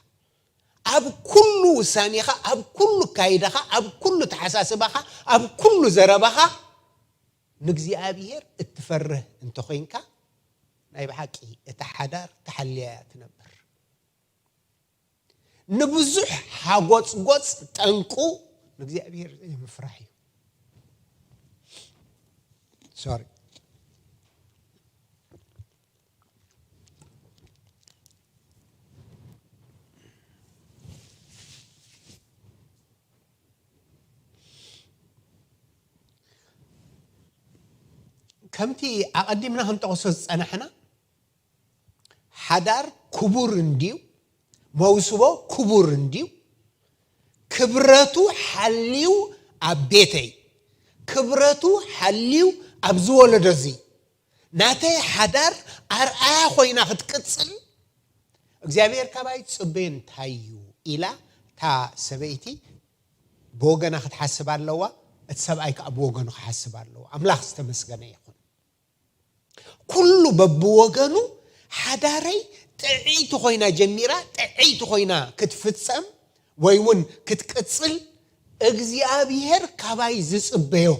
ኣብ ኩሉ ውሳኔኻ፣ ኣብ ኩሉ ካይዳኻ፣ ኣብ ኩሉ ተሓሳስባኻ፣ ኣብ ኩሉ ዘረባኻ ንእግዚኣብሔር እትፈርህ እንተኾይንካ፣ ናይ ብሓቂ እታ ሓዳር ተሓልያ እያ ትነብር። ንብዙሕ ሓጎጽጎጽ ጠንቁ ንእግዚኣብሔር ዘይምፍራሕ እዩ። ሶሪ። ከምቲ ኣቐዲምና ክንጠቕሶ ዝጸናሕና፣ ሓዳር ክቡር እንድዩ፣ መውስቦ ክቡር እንድዩ፣ ክብረቱ ሓልዩ ኣብ ቤተይ፣ ክብረቱ ሓልዩ ኣብዚ ወለዶ እዚ፣ ናተይ ሓዳር ኣርኣያ ኮይና ክትቅጽል እግዚኣብሔር ካባይ ዝጽበዮ እንታይ እዩ ኢላ እታ ሰበይቲ ብወገና ክትሓስብ ኣለዋ፣ እቲ ሰብኣይ ከኣ ብወገኑ ክሓስብ ኣለዎ። ኣምላኽ ዝተመስገነ ይኹን። ኩሉ በብወገኑ ሓዳረይ ጥዕይቲ ኮይና ጀሚራ፣ ጥዕይቲ ኮይና ክትፍጸም ወይ እውን ክትቅጽል እግዚኣብሔር ካባይ ዝጽበዮ።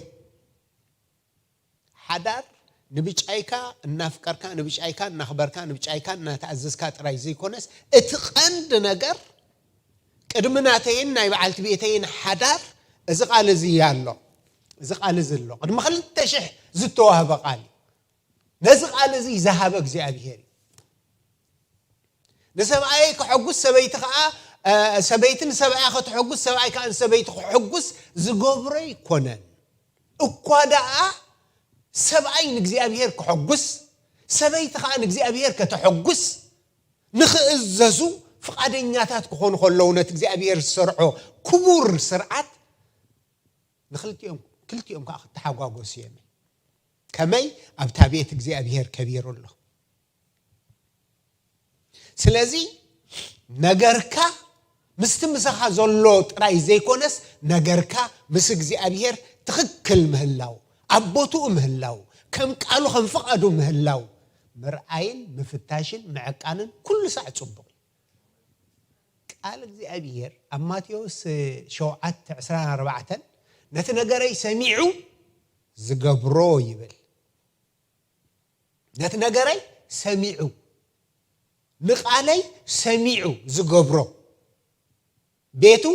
ሓዳር ንብጫይካ እናፍቀርካ፣ ንብጫይካ እናኽበርካ፣ ንብጫይካ እናተኣዘዝካ ጥራይ ዘይኮነስ፣ እቲ ቀንዲ ነገር ቅድሚ ናተይን ናይ በዓልቲ ቤተይን ሓዳር እዚ ቃል እዚ ኣሎ። እዚ ቃል እዚ ኣሎ። ቅድሚ ክልተ ሽሕ ዝተዋህበ ቃል እዩ። ነዚ ቃል እዚ ዝሃበ እግዚኣብሔር እዩ። ንሰብኣየይ ከሐጉስ፣ ሰበይቲ ከኣ፣ እ፣ ሰበይቲ ንሰብኣያ ከተሐጉስ፣ ሰብኣይ ከኣ ንሰበይቲ ከሐጉስ ዝገብሮ ኣይኮነን። እኳ ደኣ ሰብኣይ ንእግዚኣብሔር ከሐጉስ፣ ሰበይቲ ከኣ ንእግዚኣብሔር ከተሐጉስ፣ ንኽእዘዙ ፍቓደኛታት ክኾኑ ከለዉ፣ ነቲ እግዚኣብሔር ዝሰርዖ ክቡር ስርዓት ንኽልቲኦም፣ ክልቲኦም ከኣ ክተሓጓጎሱ እዮም። ከመይ ኣብታ ቤት እግዚኣብሔር ከቢሩ ኣሎ። ስለዚ ነገርካ ምስቲ ምሳኻ ዘሎ ጥራይ ዘይኮነስ፣ ነገርካ ምስ እግዚኣብሔር ትኽክል ምህላው፣ ኣብ ቦትኡ ምህላው፣ ከም ቃሉ ከም ፍቓዱ ምህላው ምርኣይን ምፍታሽን ምዕቃንን ኩሉ ሳዕ ጽቡቕ እዩ። ቃል እግዚኣብሔር ኣብ ማቴዎስ ሸውዓተ ዕስራን ኣርባዕተን፣ "ነቲ ነገረይ ሰሚዑ ዝገብሮ" ይብል። ነቲ ነገረይ ሰሚዑ፣ ንቓለይ ሰሚዑ ዝገብሮ፣ ቤቱ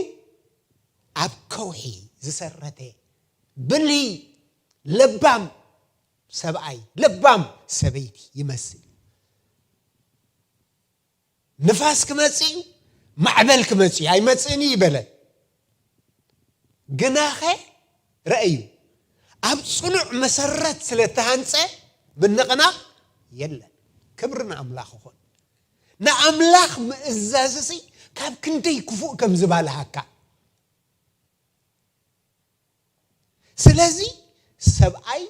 ኣብ ከውሒ ዝሰረተ ብልሂ ለባም ሰብኣይ፣ ለባም ሰበይቲ ይመስል። ንፋስ ክመጽእ እዩ፣ ማዕበል ክመጽእ እዩ፣ ኣይመጽእን እዩ ይበለ። ግናኸ ረእዩ፣ ኣብ ጽኑዕ መሰረት ስለ እተሃንጸ ምንቕናቕ የለን። ክብሪ ንኣምላኽ ይኹን። ንኣምላኽ ምእዛዝሲ ካብ ክንደይ ክፉእ ከም ዝባልሃካ። ስለዚ ሰብኣይ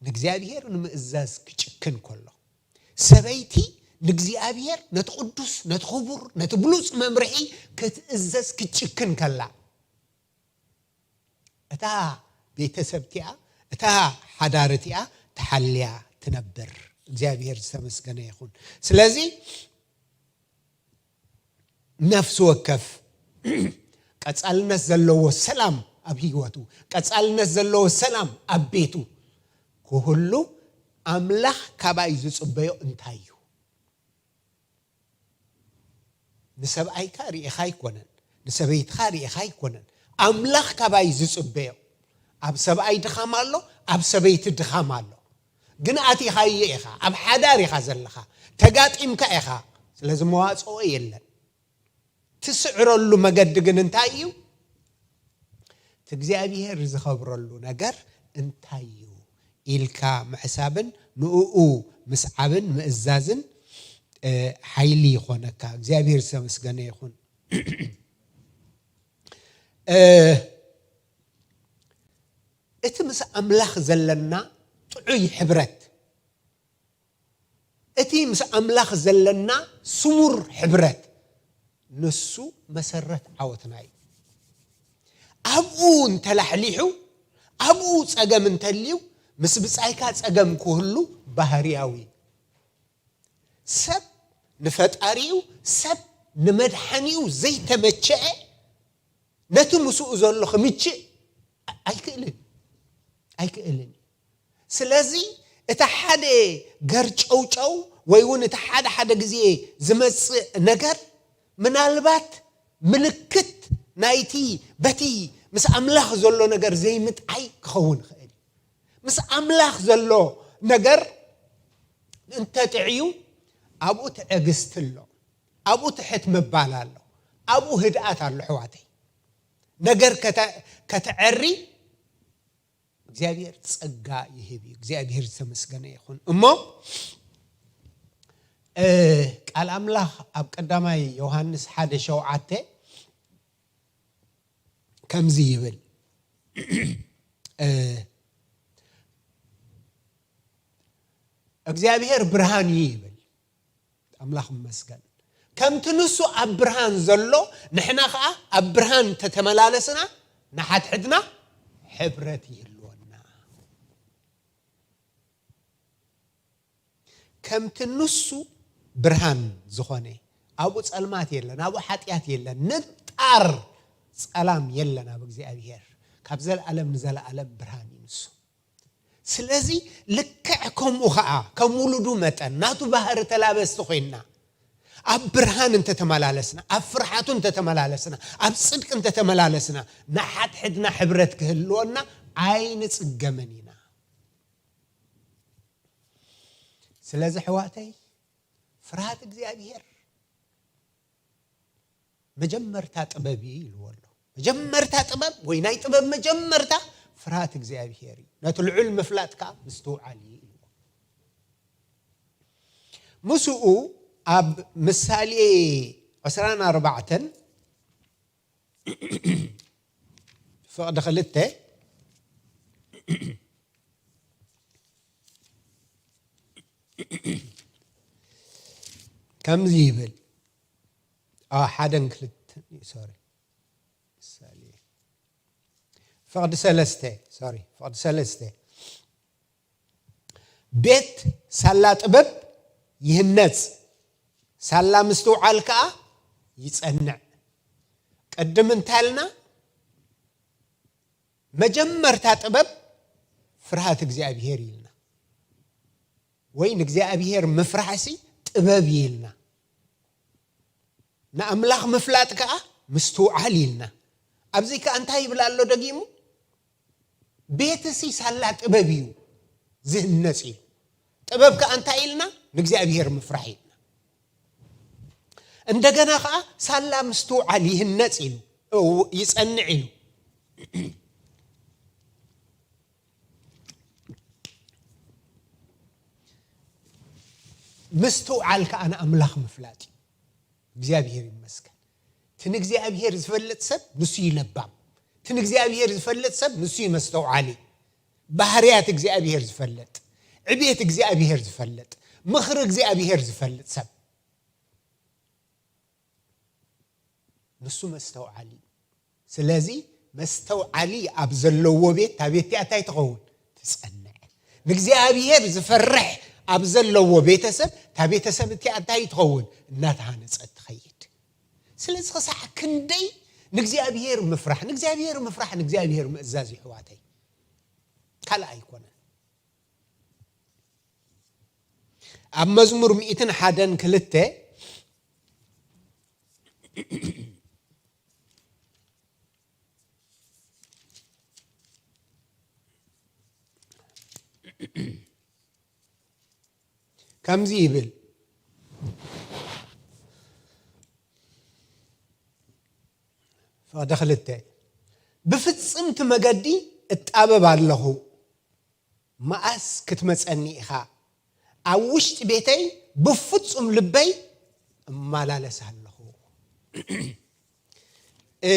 ንእግዚኣብሔር ንምእዛዝ ክጭክን ከሎ፣ ሰበይቲ ንእግዚኣብሔር ነቲ ቅዱስ፣ ነቲ ክቡር፣ ነቲ ብሉጽ መምርሒ ክትእዘዝ ክትጭክን ከላ፣ እታ ቤተሰብ እቲኣ፣ እታ ሓዳር እቲኣ ተሓልያ ትነብር። እግዚኣብሔር ዝተመስገነ ይኹን። ስለዚ ነፍሲ ወከፍ ቀጻልነት ዘለዎ ሰላም ኣብ ህይወቱ፣ ቀጻልነት ዘለዎ ሰላም ኣብ ቤቱ ክህሉ ኣምላኽ ካባይ ዝጽበዮ እንታይ እዩ? ንሰብኣይካ ርኢኻ ኣይኮነን፣ ንሰበይትኻ ርኢኻ ኣይኮነን። ኣምላኽ ካባይ ዝጽበዮ፣ ኣብ ሰብኣይ ድኻም ኣሎ፣ ኣብ ሰበይቲ ድኻም ኣሎ። ግን ኣቲኻዮ ኢኻ፣ ኣብ ሓዳር ኢኻ ዘለኻ፣ ተጋጢምካ ኢኻ። ስለዚ መዋጽኦ የለን። ትስዕረሉ መገዲ ግን እንታይ እዩ? እቲ እግዚኣብሔር ዝኸብረሉ ነገር እንታይ እዩ ኢልካ ምሕሳብን ንእኡ ምስዓብን ምእዛዝን፣ እ፣ ሓይሊ ይኾነካ። እግዚኣብሔር ዝተመስገነ ይኹን። እ፣ እቲ ምስ ኣምላኽ ዘለና ጥዑይ ሕብረት፣ እቲ ምስ ኣምላኽ ዘለና ስሙር ሕብረት፣ ንሱ መሰረት ዓወትና እዩ። ኣብኡ እንተላሕሊሑ፣ ኣብኡ ጸገም እንተልዩ፣ ምስ ብጻይካ ጸገም ክህሉ ባህርያዊ። ሰብ ንፈጣሪኡ፣ ሰብ ንመድሓኒኡ ዘይተመቸአ፣ ነቲ ምስኡ ዘሎ ክምችእ ኣይክእልን፣ ኣይክእልን። ስለዚ እቲ ሓደ ገርጨውጨው ወይ እውን እቲ ሓደ ሓደ ግዜ ዝመጽእ ነገር ምናልባት ምልክት ናይቲ በቲ ምስ ኣምላኽ ዘሎ ነገር ዘይምጥዓይ ክኸውን ይኽእል እዩ። ምስ ኣምላኽ ዘሎ ነገር እንተጥዕዩ ኣብኡ ትዕግስቲ ኣሎ፣ ኣብኡ ትሕት ምባል ኣሎ፣ ኣብኡ ህድኣት ኣሎ። ኣሕዋተይ፣ ነገር ከተ-፣ ከተዐሪ እግዚኣብሔር ጸጋ ይህብ እዩ። እግዚኣብሔር ዝተመስገነ ይኹን። እሞ እ፣ ቃል ኣምላኽ ኣብ ቀዳማይ ዮሃንስ ሓደ ሸውዓተ ከምዚ ይብል፣ እ፣ እግዚኣብሔር ብርሃን እዩ ይብል። ኣምላኽ ይመስገን። ከምቲ ንሱ ኣብ ብርሃን ዘሎ፣ ንሕና ኸኣ ኣብ ብርሃን ተተመላለስና፣ ንሓድሕድና ሕብረት ይህልወና። ከምቲ ንሱ ብርሃን ዝኾነ፣ ኣብኡ ጸልማት የለን፣ ኣብኡ ሓጢኣት የለን፣ ንጣር ጸላም የለን ኣብ እግዚኣብሔር። ካብ ዘለኣለም ንዘለኣለም ብርሃን እዩ ንሱ። ስለዚ ልክዕ ከምኡ ኸኣ፣ ከም ውሉዱ መጠን፣ ናቱ ባህሪ ተላበስቲ ኮይንና፣ ኣብ ብርሃን እንተተመላለስና፣ ኣብ ፍርሓቱ እንተተመላለስና፣ ኣብ ጽድቂ እንተተመላለስና፣ ንሓድሕድና ሕብረት ክህልወና ኣይንጽገምን ኢና። ስለዚ ኣሕዋተይ፣ ፍርሃት እግዚኣብሔር መጀመርታ ጥበብ እዩ ኢልዎ ኣሎ። መጀመርታ ጥበብ ወይ ናይ ጥበብ መጀመርታ ፍርሃት እግዚኣብሔር እዩ። ነቲ ልዑል ምፍላጥ ከኣ ምስትውዓል እዩ ኢልዎ። ምስኡ ኣብ ምሳሌ ዕስራን ኣርባዕተን ፍቕዲ ክልተ ከምዚ ይብል። አ፣ ሓደን ክልተን፣ ሶሪ። ምሳሌ። ፍቕዲ ሰለስተ፣ ሶሪ፣ ፍቕዲ ሰለስተ። ቤት ሳላ ጥበብ ይህነጽ፣ ሳላ ምስትውዓል ከኣ ይጸንዕ። ቅድም እንታይ ኢልና? መጀመርታ ጥበብ ፍርሃት እግዚኣብሔር ኢልና። ወይ ንእግዚኣብሔር ምፍራሕሲ ጥበብ እዩ ኢልና። ንኣምላኽ ምፍላጥ ከኣ ምስትውዓል ኢልና። ኣብዚ ከኣ እንታይ ይብል ኣሎ ደጊሙ? ቤትሲ ሳላ ጥበብ እዩ ዝህነጽ ኢሉ። ጥበብ ከኣ እንታይ ኢልና? ንእግዚኣብሔር ምፍራሕ ኢልና። እንደገና ከኣ ሳላ ምስትውዓል ይህነጽ ኢሉ፣ ይጸንዕ ኢሉ። ምስትውዓል ከኣ ንኣምላኽ ምፍላጥ እዩ። እግዚኣብሔር ይመስገን። እቲ ንእግዚኣብሔር ዝፈልጥ ሰብ ንሱ እዩ ለባም። እቲ ንእግዚኣብሔር ዝፈልጥ ሰብ ንሱ እዩ መስተውዓሊ። ባህርያት እግዚኣብሔር ዝፈልጥ፣ ዕቤት እግዚኣብሔር ዝፈልጥ፣ ምኽሪ እግዚኣብሔር ዝፈልጥ ሰብ ንሱ መስተውዓሊ እዩ። ስለዚ መስተውዓሊ ኣብ ዘለዎ ቤት፣ እታ ቤት እቲኣ እንታይ ትኸውን? ትጸንዕ። ንእግዚኣብሔር ዝፈርሕ ኣብ ዘለዎ ቤተሰብ፣ እታ ቤተሰብ እቲኣ እንታይ ትኸውን? እናተሃነጸት ትኸይድ። ስለዚ ክሳዕ ክንደይ ንእግዚኣብሔር ምፍራሕ፣ ንእግዚኣብሔር ምፍራሕ፣ ንእግዚኣብሔር ምእዛዝ፣ ይሕዋተይ፣ ካልእ ኣይኮነን። ኣብ መዝሙር ሚእትን ሓደን ክልተ ከምዚ ይብል፣ ፍቕዲ ክልተ፣ ብፍጽምቲ መገዲ እጣበብ ኣለኹ፣ መኣስ ክትመጸኒ ኢኻ? ኣብ ውሽጢ ቤተይ ብፍጹም ልበይ እመላለስ ኣለኹ። እ፣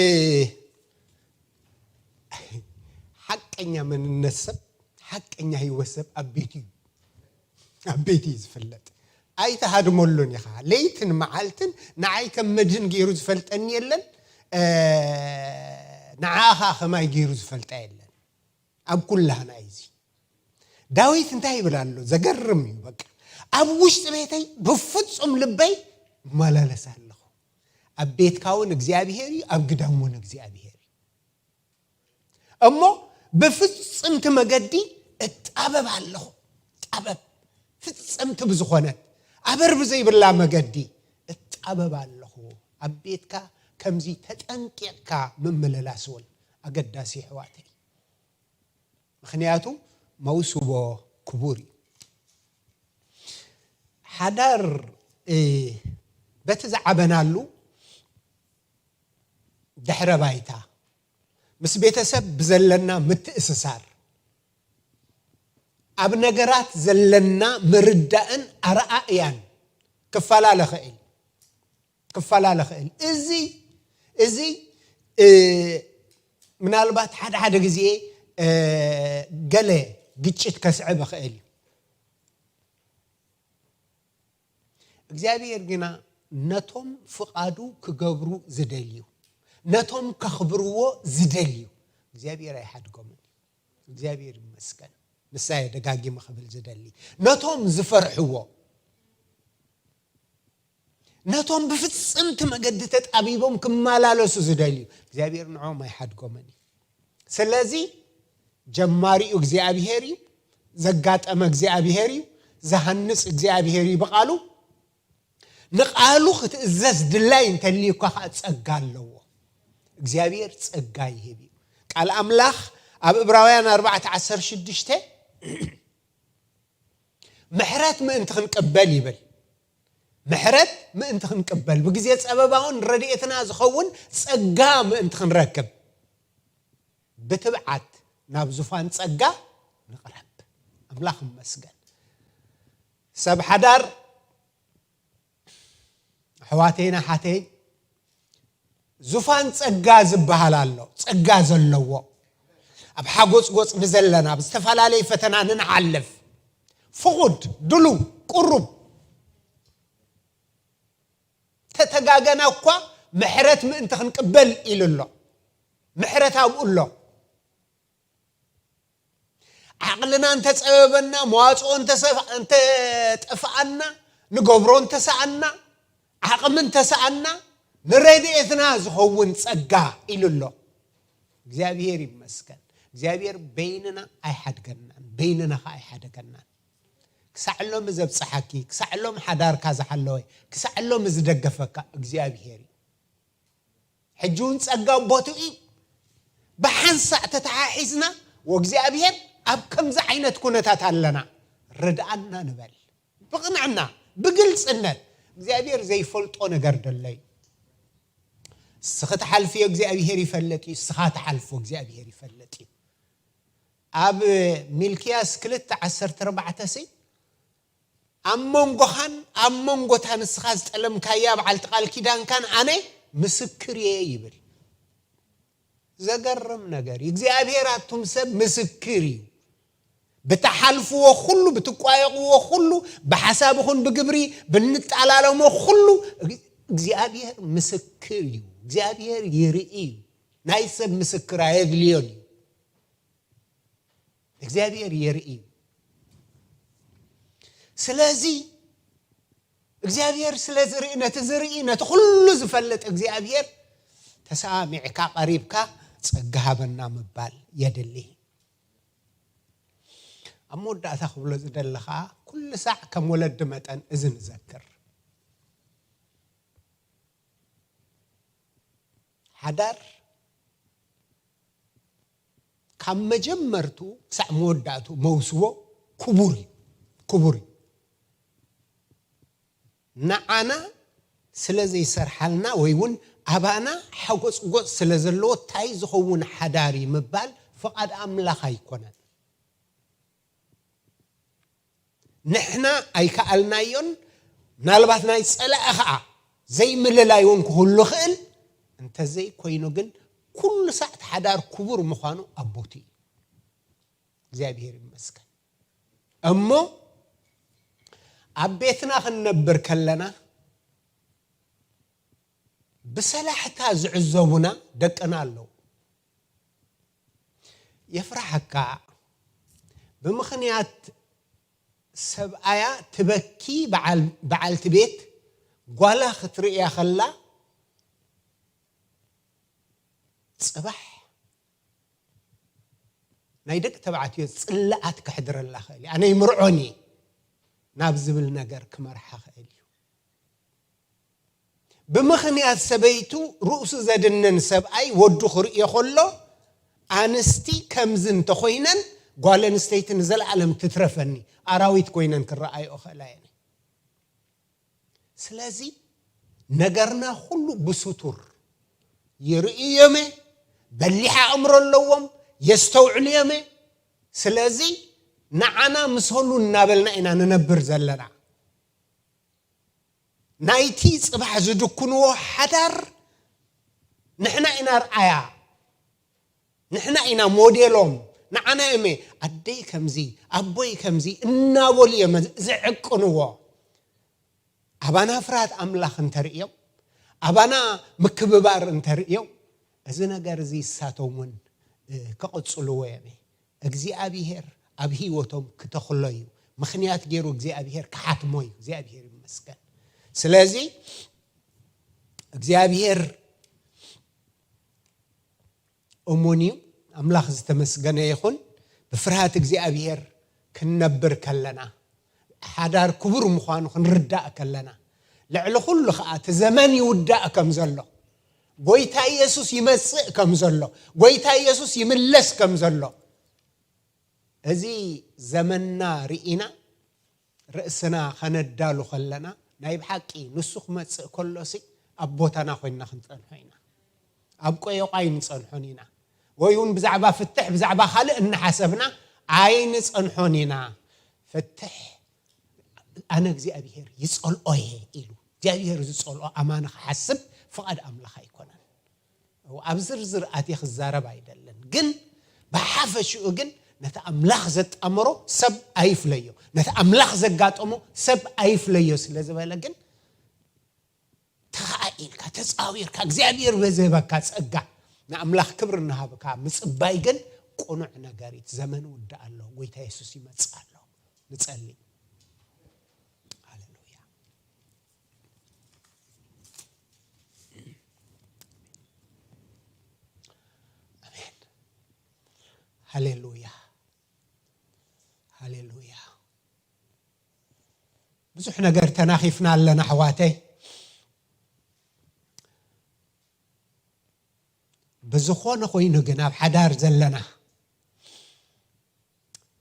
ሓቀኛ መንነት ሰብ፣ ሓቀኛ ህይወት ሰብ ኣብ ቤቱ እዩ። ኣብ ቤቱ እዩ ዝፍለጥ። ኣይትሃድመሉን ኢኻ። ለይትን መዓልትን ንዓይ ከም መድህን ገይሩ ዝፈልጠኒ የለን። እ፣ ንዓኻ ከማይ ገይሩ ዝፈልጣ የለን። ኣብ ኩላህና እዩ እዚ። ዳዊት እንታይ ይብል ኣሎ? ዘገርም እዩ። በቃ፣ ኣብ ውሽጢ ቤተይ ብፍጹም ልበይ እመላለስ ኣለኹ። ኣብ ቤትካ እውን እግዚኣብሔር እዩ፣ ኣብ ግዳም እውን እግዚኣብሔር እዩ። እሞ ብፍጽምቲ መገዲ እጣበብ ኣለኹ። ጣበብ፣ ፍጽምቲ ብዝኾነት፣ ኣበር ብዘይብላ መገዲ እጣበብ ኣለኹ። ኣብ ቤትካ ከምዚ ተጠንቂቕካ ምምልላስ እውን ኣገዳሲ፣ ኣሕዋተይ። ምኽንያቱ መውስቦ ክቡር እዩ። ሓዳር፣ እ፣ በቲ ዝዓበናሉ ድሕረ ባይታ፣ ምስ ቤተሰብ ብዘለና ምትእስሳር፣ ኣብ ነገራት ዘለና ምርዳእን ኣረኣእያን ክፈላለ ኽእል፣ ክፈላለ ኽእል። እዚ፣ እዚ፣ እ፣ ምናልባት ሓደ ሓደ ግዜ፣ እ፣ ገለ ግጭት ከስዕብ ይኽእል እዩ። እግዚኣብሔር ግና ነቶም ፍቓዱ ክገብሩ ዝደልዩ፣ ነቶም ከኽብርዎ ዝደልዩ እግዚኣብሔር ኣይሓድጎምን እዩ። እግዚኣብሔር ይመስገን። ንሳ እየ ደጋጊመ ክብል ዝደሊ። ነቶም ዝፈርሕዎ፣ ነቶም ብፍጽምቲ መገዲ ተጣቢቦም ክመላለሱ ዝደልዩ እግዚኣብሔር ንዕኦም ኣይሓድጎምን እዩ። ስለዚ ጀማሪኡ እግዚኣብሔር እዩ፣ ዘጋጠመ እግዚኣብሔር እዩ፣ ዝሃንጽ እግዚኣብሔር እዩ ብቓሉ። ንቓሉ ክትእዘዝ ድላይ እንተልዩካ ኸዓ ጸጋ ኣለዎ። እግዚኣብሔር ጸጋ ይህብ እዩ። ቃል ኣምላኽ ኣብ ዕብራውያን ኣርባዕተ ዓሰርተ ሽዱሽተ ምሕረት ምእንቲ ክንቅበል ይብል። ምሕረት ምእንቲ ክንቅበል፣ ብግዜ ጸበባውን ረድኤትና ዝኸውን ጸጋ ምእንቲ ክንረክብ፣ ብትብዓት ናብ ዙፋን ጸጋ ንቕረብ። ኣምላኽ ይመስገን። ሰብ ሓዳር፣ ኣሕዋተይን ኣሓተይን፣ ዙፋን ጸጋ ዝበሃል ኣሎ። ጸጋ ዘለዎ፣ ኣብ ሓጎጽጎጽ ንዘለና፣ ኣብ ዝተፈላለየ ፈተና ንንሓልፍ፣ ፍቑድ፣ ድሉው፣ ቅሩብ፣ ተተጋገና እኳ ምሕረት ምእንቲ ክንቅበል ኢሉ ኣሎ። ምሕረት ኣብኡ ኣሎ። ዓቕልና እንተጸበበና፣ መዋጽኦ እንተሰ-፣ እንተጠፍኣና፣ ንገብሮ እንተሰኣና፣ ዓቕሚ እንተሰኣና፣ ንረድኤትና ዝኸውን ጸጋ ኢሉ ኣሎ። እግዚኣብሔር ይመስገን። እግዚኣብሔር በይንና ኣይሓድገናን፣ በይንና ኸዓ ኣይሓደገናን። ክሳዕ ሎሚ ዘብጽሓኪ፣ ክሳዕ ሎሚ ሓዳርካ ዝሓለወ፣ ክሳዕ ሎሚ ዝደገፈካ እግዚኣብሔር እዩ። ሕጂ እውን ጸጋ ቦትኡ እዩ። ብሓንሳእ ተተሓሒዝና፣ "ወእግዚኣብሔር፣ ኣብ ከምዚ ዓይነት ኩነታት ኣለና፣ ርድኣና" ንበል። ብቕንዕና፣ ብግልጽነት፣ እግዚኣብሔር ዘይፈልጦ ነገር ደሎ እዩ። እስኺ ትሓልፍዮ እግዚኣብሔር ይፈልጥ እዩ፣ እስኻ ትሓልፎ እግዚኣብሔር ይፈልጥ እዩ። ኣብ ሚልክያስ ክልተ ዓሰርተ ኣርባዕተ ሲ፣ "ኣብ መንጎኻን ኣብ መንጎታ ንስኻ ዝጠለምካያ በዓልቲ ቃል ኪዳንካን ኣነ ምስክር እየ" ይብል። ዘገርም ነገር እዩ። እግዚኣብሔር ኣቱም ሰብ ምስክር እዩ። ብትሓልፍዎ ኩሉ፣ ብትቋየቕዎ ኩሉ፣ ብሓሳብ ይኹን ብግብሪ ብንጠላለሞ ኩሉ፣ እግዚኣብሔር ምስክር እዩ። እግዚኣብሔር ይርኢ እዩ። ናይ ሰብ ምስክር ኣየድልዮን እዩ። እግዚኣብሔር ይርኢ እዩ። ስለዚ እግዚኣብሔር ስለ ዝርኢ፣ ነቲ ዝርኢ፣ ነቲ ኩሉ ዝፈልጥ እግዚኣብሔር ተሰማሚዕካ፣ ቀሪብካ፣ "ጸጋ ሃበና" ምባል የድሊ። ኣብ መወዳእታ ክብሎ ዝደሊ ኸኣ፣ ኩሉ ሳዕ ከም ወለዲ መጠን እዚ ንዘክር። ሓዳር ካብ መጀመርቱ ክሳዕ መወዳእቱ መውስቦ ክቡር እዩ፣ ክቡር እዩ። ንዓና ስለ ዘይሰርሓልና ወይ እውን ኣባና ሓጎጽጎጽ ስለ ዘለዎ፣ ታይ ዝኸውን ሓዳር እዩ ምባል ፍቓድ ኣምላኽ ኣይኮነን። ንሕና ኣይከኣልናዮን፣ ምናልባት ናይ ጸላኢ ኸኣ ዘይምልላይ እውን ክህሉ ይኽእል። እንተዘይኮይኑ ግን፣ ኩሉ ሳዕ እቲ ሓዳር ክቡር ምዃኑ ኣብ ቦትኡ እዩ። እግዚኣብሔር ይመስገን። እሞ ኣብ ቤትና ክንነብር ከለና ብሰላሕታ ዝዕዘቡና ደቅና ኣለዉ። የፍራሓካ፣ ብምኽንያት ሰብኣያ ትበኪ በዓል-፣ በዓልቲ ቤት ጓላ ክትርእያ ከላ፣ ጽባሕ ናይ ደቂ ተባዕትዮ ጽልኣት ከሕድረላ ክእል እዩ። ኣነ ይምርዖን እየ ናብ ዝብል ነገር ክመርሓ ክእል እዩ። ብምኽንያት ሰበይቱ ርእሱ ዘድንን ሰብኣይ ወዱ ክርእዮ ከሎ፣ ኣንስቲ ከምዚ እንተኾይነን፣ ጓል ኣንስተይቲ ንዘለኣለም ትትረፈኒ፣ ኣራዊት ኮይነን ክረኣይኦ ክእላ እየን። ስለዚ ነገርና ኩሉ ብስቱር ይርእዩ እዮም፣ በሊሕ ኣእምሮ ኣለዎም፣ የስተውዕሉ እዮም። ስለዚ ንዓና ምሰሉ እናበልና ኢና ንነብር ዘለና። ናይቲ ጽባሕ ዝድኩንዎ ሓዳር ንሕና ኢና ርኣያ፣ ንሕና ኢና ሞዴሎም። ንዓና እዮም ኣደይ ከምዚ፣ ኣቦይ ከምዚ እናበሉ እዮም ዝዕቅንዎ። ኣባና ፍርሃት ኣምላኽ እንተርእዮም፣ ኣባና ምክብባር እንተርእዮም፣ እዚ ነገር እዚ እሳቶም እውን፣ እ፣ ክቕጽልዎ እዮም። እግዚኣብሔር ኣብ ህይወቶም ክተኽሎ እዩ። ምኽንያት ገይሩ እግዚኣብሔር ክሓትሞ እዩ። እግዚኣብሔር ይመስገን። ስለዚ እግዚኣብሔር እሙን እዩ። ኣምላኽ ዝተመስገነ ይኹን። ብፍርሃት እግዚኣብሔር ክንነብር ከለና፣ ሓዳር ክቡር ምዃኑ ክንርዳእ ከለና፣ ልዕሊ ኩሉ ኸኣ እቲ ዘመን ይውዳእ ከም ዘሎ፣ ጐይታ ኢየሱስ ይመጽእ ከም ዘሎ፣ ጐይታ ኢየሱስ ይምለስ ከም ዘሎ፣ እዚ ዘመንና ርኢና ርእስና ኸነዳሉ ኸለና፣ ናይ ብሓቂ ንሱ ክመጽእ ከሎሲ ኣብ ቦታና ኮይንና ክንጸንሖ ኢና። ኣብ ቆየቋ ኣይንጸንሖን ኢና። ወይ እውን ብዛዕባ ፍትሕ፣ ብዛዕባ ካልእ እናሓሰብና ኣይንጸንሖን ኢና። ፍትሕ ኣነ እግዚኣብሔር ይጸልኦ እየ ኢሉ፣ እግዚኣብሔር ዝጸልኦ ኣማኒ ክሓስብ ፍቓድ ኣምላኽ ኣይኮነን። ኣብ ዝርዝር ኣትየ ክዛረብ ኣይደልን፣ ግን ብሓፈሽኡ ግን ነቲ ኣምላኽ ዘጣመሮ ሰብ ኣይፍለዮ፣ ነቲ ኣምላኽ ዘጋጠሞ ሰብ ኣይፍለዮ ስለ ዝበለ ግን ተኸኣኢልካ፣ ተጻዊርካ፣ እግዚኣብሔር በዝህበካ ጸጋ ንኣምላኽ ክብሪ እናሃብካ ምጽባይ ግን ቅኑዕ ነገር እዩ። እቲ ዘመን ይውዳእ ኣሎ፣ ጐይታ የሱስ ይመጽእ ኣሎ። ንጸሊ። ሃሌሉያ። ኣሜን። ሃሌሉያ። ሃሌሉያ። ብዙሕ ነገር ተናኺፍና ኣለና ኣሕዋተይ። ብዝኾነ ኮይኑ ግን ኣብ ሓዳር ዘለና፣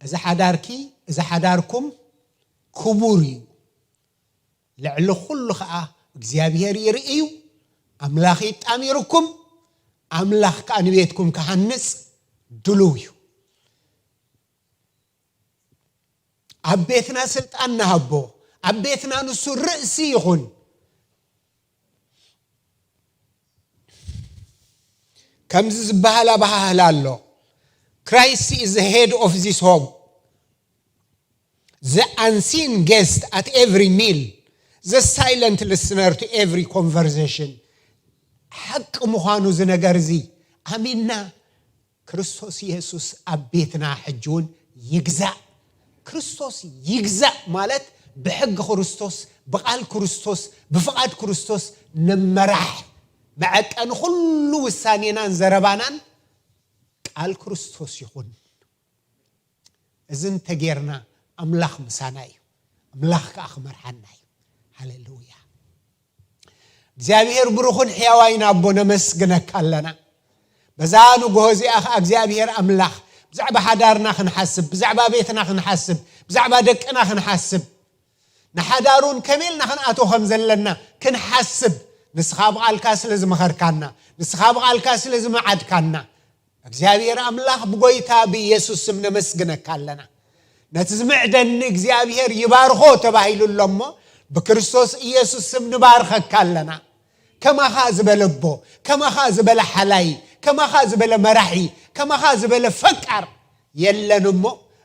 እዚ ሓዳርኪ፣ እዚ ሓዳርኩም ክቡር እዩ። ልዕሊ ኩሉ ኸኣ እግዚኣብሔር ይርኢ እዩ። ኣምላኽ ይጣሚርኩም፣ ኣምላኽ ከኣ ንቤትኩም ክሃንጽ ድሉው እዩ። ኣብ ቤትና ስልጣን ንሃቦ፣ ኣብ ቤትና ንሱ ርእሲ ይኹን። ከምዚ ዝበሃል ኣበሃህላ ኣሎ፣ Christ is the head of this home, the unseen guest at every meal, the silent listener to every conversation። ሓቂ ምዃኑ እዚ ነገር እዚ ኣሚንና ክርስቶስ የሱስ ኣብ ቤትና ሕጂ እውን ይግዛእ። ክርስቶስ ይግዛእ ማለት ብሕጊ ክርስቶስ፣ ብቓል ክርስቶስ፣ ብፍቓድ ክርስቶስ ንመራሕ። መዐቀኒ ኩሉ ውሳኔናን ዘረባናን ቃል ክርስቶስ ይኹን። እዚ እንተጌርና ኣምላኽ ምሳና እዩ። ኣምላኽ ከኣ ክመርሓና እዩ። ሃሌሉያ። እግዚኣብሔር ብሩኽን ሕያዋይን ኣቦ ነመስግነካ ኣለና። በዛ ንግሆ እዚኣ ኸዓ እግዚኣብሔር ኣምላኽ ብዛዕባ ሓዳርና ክንሓስብ፣ ብዛዕባ ቤትና ክንሓስብ፣ ብዛዕባ ደቅና ክንሓስብ፣ ንሓዳር እውን ከመይ ኢልና ክንኣትዎ ከም ዘለና ክንሓስብ፣ ንስኻ ብቓልካ ስለ ዝመኸርካና፣ ንስኻ ብቓልካ ስለ ዝመዓድካና፣ እግዚኣብሔር ኣምላኽ ብጎይታ ብኢየሱስ ስም ነመስግነካ ኣለና። ነቲ ዝምዕደኒ እግዚኣብሔር ይባርኾ ተባሂሉ ኣሎ እሞ፣ ብክርስቶስ ኢየሱስ ስም ንባርኸካ ኣለና። ከማኻ ዝበለ ኣቦ፣ ከማኻ ዝበለ ሓላይ፣ ከማኻ ዝበለ መራሒ፣ ከማኻ ዝበለ ፈቃር የለን እሞ፣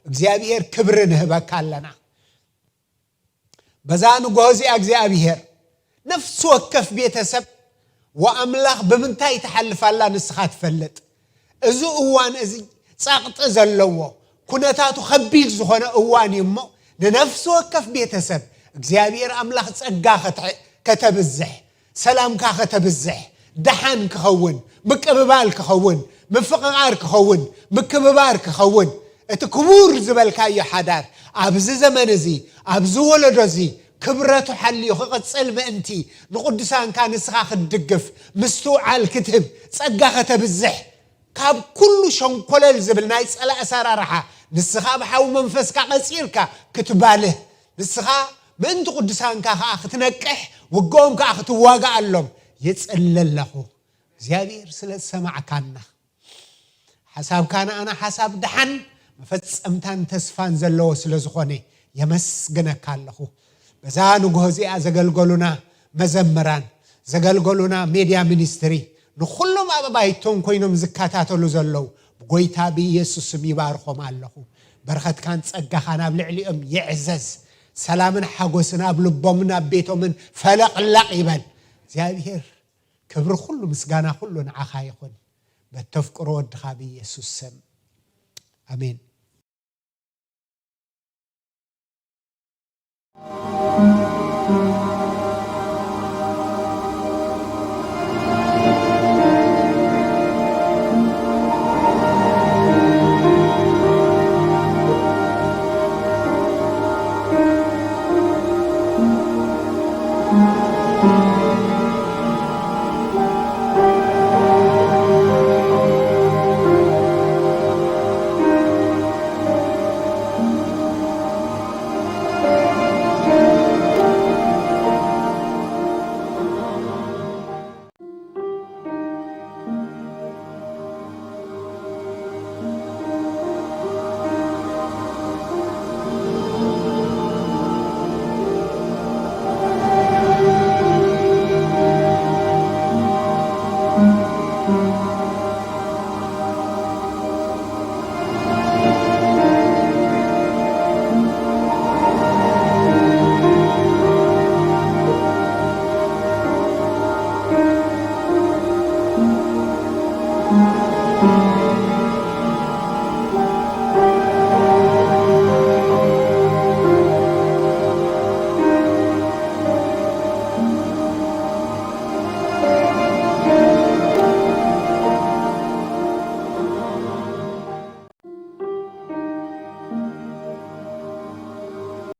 እግዚኣብሔር ክብሪ ንህበካ ኣለና። በዛ ንጎሆ እዚኣ እግዚኣብሔር ነፍሲ ወከፍ ቤተሰብ ወኣምላኽ ብምንታይ ትሓልፍ ኣላ ንስኻ ትፈልጥ። እዚ እዋን እዚ ጸቕጢ ዘለዎ ኩነታቱ ከቢድ ዝኾነ እዋን እዩ እሞ ንነፍሲ ወከፍ ቤተሰብ እግዚኣብሔር ኣምላኽ ጸጋ ከተብዝሕ ሰላምካ ከተብዝሕ ደሓን ክኸውን ምቅብባል ክኸውን ምፍቕቓር ክኸውን ምክብባር ክኸውን እቲ ክቡር ዝበልካዮ ሓዳር ኣብዚ ዘመን እዚ ኣብዚ ወለዶ እዚ ክብረቱ ሓልዩ ክቕጽል ምእንቲ ንቕዱሳንካ ንስኻ ክትድግፍ ምስትውዓል ክትህብ ጸጋ ከተብዝሕ ካብ ኩሉ ሸንኮለል ዝብል ናይ ጸላእ ኣሰራርሓ ንስኻ ብሓዊ መንፈስካ ቀጺልካ ክትባልህ ንስኻ ምእንቲ ቅዱሳንካ ከዓ ክትነቅሕ ውግኦም ከዓ ክትዋጋኣሎም ይጽሊ ኣለኹ እግዚኣብሔር ስለ ዝሰማዕካና ሓሳብካ ንኣና ሓሳብ ደሓን መፈጸምታን ተስፋን ዘለዎ ስለ ዝኾነ የመስግነካ ኣለኹ በዛ ንግሆ እዚኣ ዘገልገሉና መዘምራን ዘገልገሉና ሜድያ ሚኒስትሪ ንኹሎም ኣብ ኣባይቶም ኮይኖም ዝከታተሉ ዘለዉ ብጎይታ ብኢየሱስ ስም ይባርኾም ኣለኹ በረኸትካን ጸጋኻን ኣብ ልዕሊኦም ይዕዘዝ ሰላምን ሓጎስን ኣብ ልቦምን ኣብ ቤቶምን ፈለቕለቕ ይበል እግዚኣብሔር ክብሪ ኩሉ ምስጋና ኩሉ ንዓኻ ይኹን በተፍቅሮ ወድኻ ብኢየሱስ ስም ኣሜን